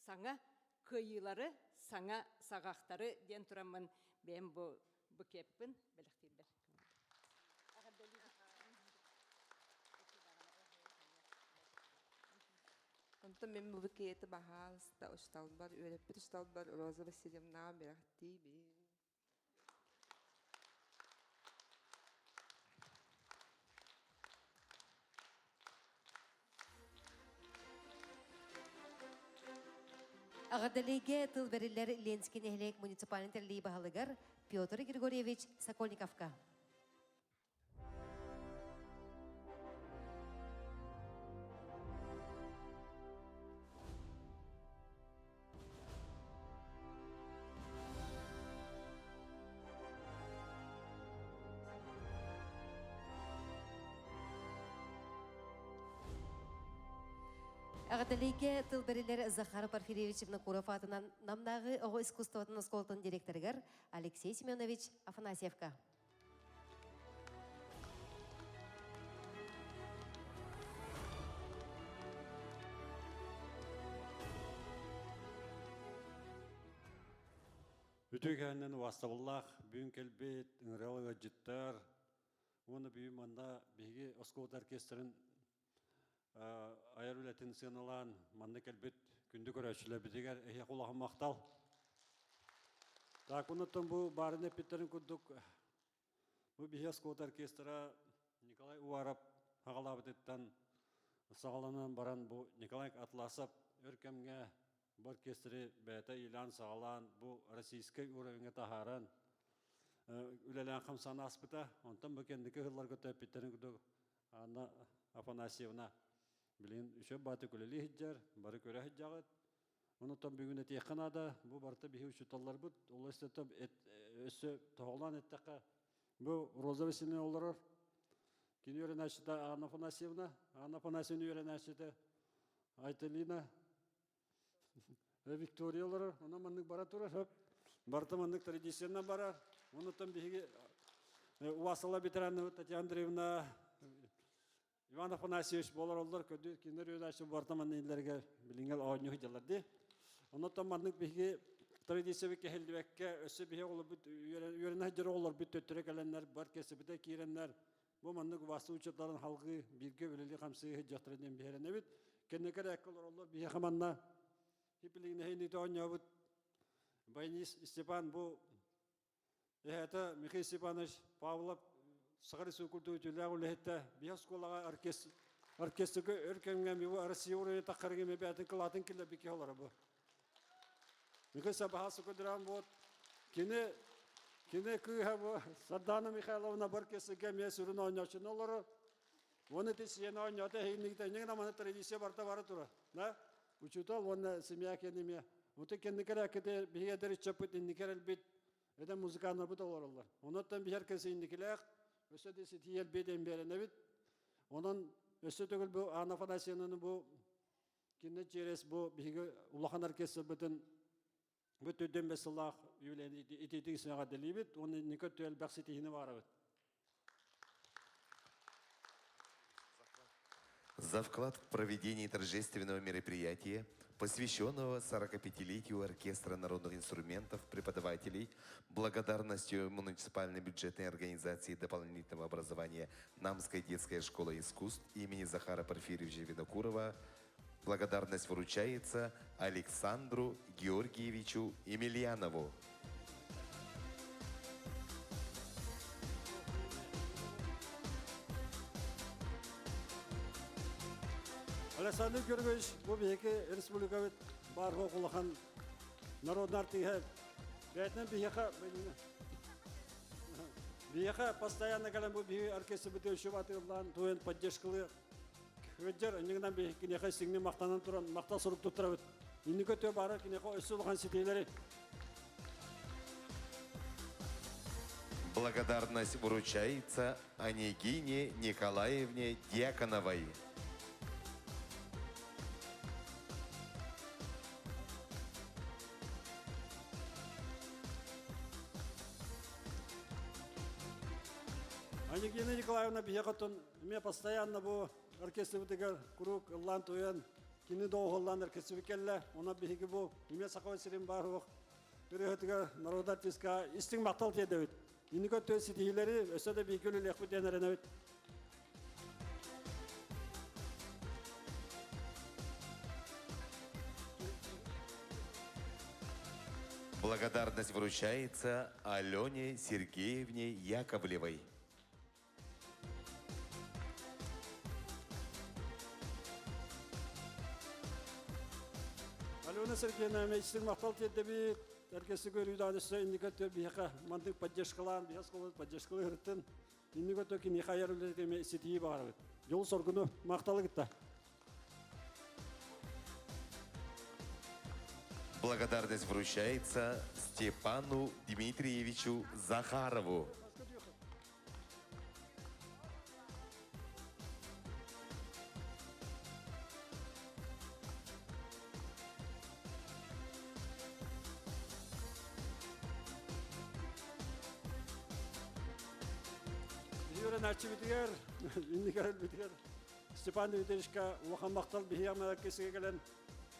саҥа кыайыылары, саҥа саҕахтары диэн тураммын бэйэм бу букеппын бэлэхтиирбэр. Онтон мин бу букеты баһаалыста учууталбар, үөрэппит учууталбар Роза Васильевнаҕа бэлэхтиибин. Аҕардалигэ тыл бэриллэр Ленский нэһилиэк муниципальный тэрилии баһылыгар Петр Григорьевич Сокольниковка. Аҕаталигэ тыл бэриллэр Захар Порфирьевич Винокуров аатынан Намнааҕы оҕо искусствотын оскуолатын директорыгар Алексей Семенович Афанасьевка. Үтүө кэһэннэн убаастабыллаах бүгүн кэлбит ыҥырыал ыалдьыттар уонна бүгүн манна биһиги оскуола оркестрын айар үлэтин сыаналаан манна кэлбит күндү көрөөччүлэрбитигэр эһиэхэ улахан махтал. Так, оннуттан бу баарын эппиттэрин курдук бу биһи оскуола оркестра Николай Уваров хаҕалаабытыттан саҕаланан баран бу Николай Атласов өр кэмҥэ бу оркестры бэйэтэ иилээн-саҕалаан бу российскай уровеҥҥа таһааран үлэлээн хамсаан ааспыта. Онтон бу кэнники ыһылларга төппүттэрин курдук Анна Афанасьевна. Билигин үчүгэй бааты үлэлии сылдьар, бары көрө сылдьаҕыт. Онон бүгүн этиэххэ наада, бу барыта биһи учууталларбыт, ол өссө тоһоҕолоон эттэххэ, бу Роза Васильевна олорор. Кини үөрэнээччитэ Анна Афанасьевна, Анна Афанасьевна үөрэнээччитэ Айталина Виктория олорор, онон маннык бара турар, хөп. Барыта маннык традициянан барар. Онуттан биһиги Уасала ветеранова Татьяна Андреевна, Иван Афанасьевич буолар оллор көдү кинилэр үөдээччи барыта манна иннилэригэр билиҥҥэл оонньуу сылдьаллар дии. Онуттан маннык биһиги традициябыт кэһиллибэккэ өссө биһи оҕолорбут үөрэнэ сылдьар оҕолорбут төттөрү кэлэннэр бар кэсэбитэ киирэннэр бу маннык убаастыыр учууталларын халгыы бииргэ үлэлии-хамсыы сылдьыахтара диэн биһирэнэбит. Кэнники эрээккэ олороллор биһиэхэ манна хипилигинэһи оонньообут Баянист Степан бу эһээтэ Михаил Степанович Павлов Саха Республикатын үтүөлээх үлэһитэ биһи оскуолаҕа оркестр оркестрга өр кэмҥэ бу Россия уровень таххарыгы бэйэтин кылаатын киллэрбит киһи олоро бу. Михаил Сабаха көдүрэн буот кини кини кыыһа бу Сардана Михайловна бу оркестрга эмиэ сүрүн оонньооччуну олорор. Уонна ити сиэн оонньоото эһигиннигитэ иннигин аманы традиция барыта бара турар. Да? Учуутал уонна семья киэн эмиэ. Ути кэнникэр кити биһиги эдэр ыччаппыт инникер элбит эдэр музыканнарбыт олороллор. Онуттан биһэр кэси инникилээх өссө да ситиһиэл биэдэн биэрэнэбит. Онон өссө төгүл бу Анна Афанасьевнаны бу кинне через бу биһиги улахан оркестрбытын бу түрдэн бес сыллаах юбилейни итиитик сыаҕа дэлиибит уонна инники өттү элбэх ситиһиини баарабыт. За вклад в проведение торжественного мероприятия, посвященного 45-летию Оркестра народных инструментов преподавателей, благодарностью муниципальной бюджетной организации дополнительного образования Намская детская школа искусств имени Захара Порфирьевича Винокурова благодарность вручается Александру Георгиевичу Емельянову. Александр Георгиевич бу биһиги республикабыт баар улахан народный артиһа бэйэтинэн биһиэхэ биһиэхэ постоянно кэлэн бу биһиги оркестрбыт өшүп атыылаан туйан поддержкалыы Өддер иннигинэн биһиги киниэхэ сиҥни махтанан туран махтал сурук туттарабыт. Инники өттүгэр баара киниэхэ өссө улахан ситиилэри. Благодарность вручается Анегине Николаевне Дьяконовой. Анегина Николаевна биһиэхэ оттон эмиэ постоянно бу оркестрбытыгар куруук ыллаан туйан кини доҕуһуоллаан оркестрбыт кэллэ. Онон биһиги бу эмиэ Саха сирин баар суох ырыаһытыгар народа артистка истиҥ махтал тиэрдэбит. Инники өттүгэр ситиһиилэри өссө да бииргэ үлэлиэхпит диэн эрэнэбит. Благодарность вручается Алене Сергеевне Яковлевой. Алена Сергеевна, истиҥ махтал тиэрдэбит. Эркэси көрүүдээн өссө инники өттө биһиэхэ мандык поддержкалаан, биһиэхэ оскуола поддержкалыы ырыттын. Инники өттө киниэхэ айар үлэтэ эмиэ ситиһии баҕарабыт. Дьол соргуну махталы кытта. Благодарность вручается Степану Дмитриевичу Захарову. Үөрэнээччибитигэр, иннигэр өлбүтүгэр Степан Дмитриевичка улахан махтал биһиги кэсигэ кэлэн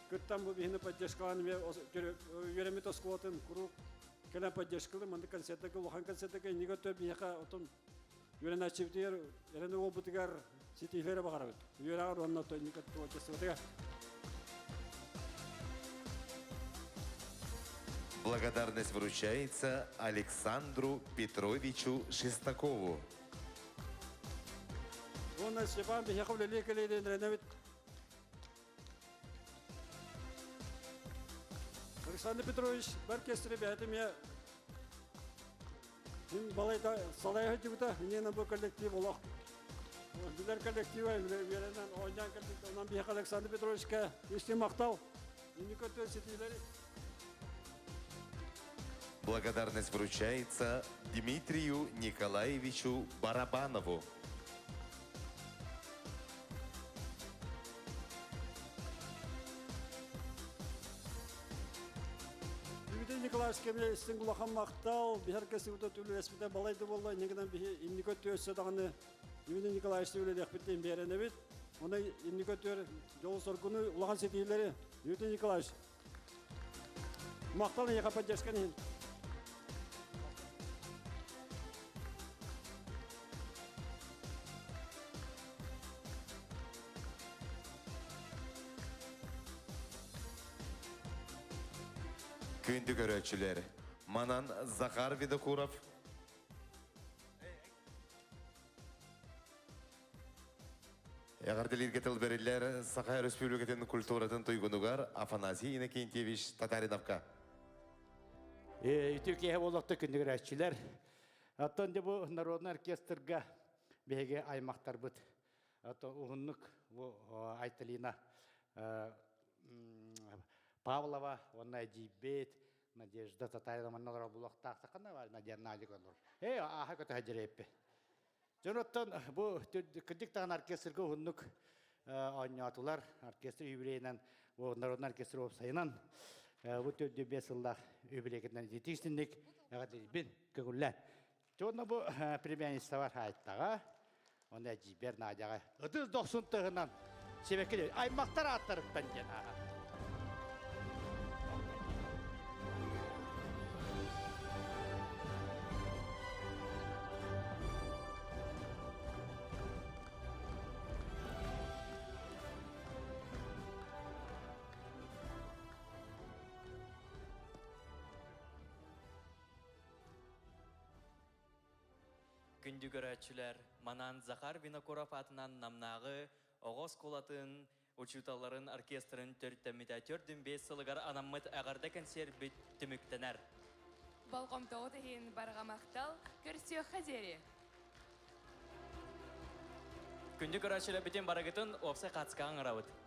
кыттан бу биһини поддержкалаан үөрэммит оскуолатын куруук кэлэн поддержкалыы маннык концертарга улахан концертарга инники өттө биһиэхэ отон үөрэнээччибитигэр эрэнэ уолбутугар ситиһиилэри баҕарабыт үөрэҕэр уонна инники творчествотыгар. Благодарность вручается Александру Петровичу Шестакову. Уонна Степан биһиэхэ үлэлии кэлиилин эрэнэбит. Александр Петрович оркестр бэйэтэ эмиэ мин балайда салайа сылдьыбыта, иннинэ бу коллектив олох. Билэр коллектива үөрэнэн оонньоон кэлбит. Онон биһиэхэ Александр Петровичка истиҥ махтал. Инники өттүгэр ситиилэри. Благодарность вручается Дмитрию Николаевичу Барабанову. Дмитрий Николаевич кэмэ истиҥ улахан махтал, биһэр кэсибитэ түлүэспитэ балай да буолла, иннигинэн биһи инники өттүөссө даҕаны Дмитрий Николаевич үлэлиэхпит биэрэнэбит. Оны инники өттүөр дьолу-соргуну улахан ситиилэри Дмитрий Николаевич махтал эйиэхэ поддержкан иһин. Күндү көрөөччүлэр, манан Захар Винокуров Эҕэрдэлииргэ тыл бэриллэр Саха Өрөспүүбүлүкэтин культуратын туйгунугар Афанасий Иннокентьевич Татариновка. Үтүө киэһэ буолуохта күндүгүрээччилэр. Оттон дьэ бу народнай оркестрга биһиги аймахтарбыт Ото уһуннук бу Айталина Павлова уонна эдьиийбит Надежда Татарина манна олорор булуохтаах ханна бар Надежда Надик олорор. Ээ ааха көтө дьирэппи. Дьон оттон бу кырдьык даҕаны оркестрга уһуннук оонньоотулар. Оркестр юбилейынан, бу народный оркестр уопсайынан бу 405 сыллаах юбилейгитинэн итиитик эҕэрдэлиибин көҥүллээн. Дьонно бу племянницалар хаайттаҕа, онно эдьиийбэр Надяҕа ытыс дохсун тыһынан сибэкки аймахтар ааттарыттан диэн ааһа. Күндү көрөөччүлэр, манан Захар Винокуров аатынан Намнааҕы оҕо оскуолатын учууталларын оркестрын төрүттэммитэ 45 сылыгар анаммыт эҕэрдэ кэнсиэрбит түмүктэнэр. Болҕомтоҕут иһин барҕа махтал, көрсүөххэ диэри! Күндү көрөөччүлэр бүтүн барыгытын уопсай хаацкаҕа ыҥырабыт.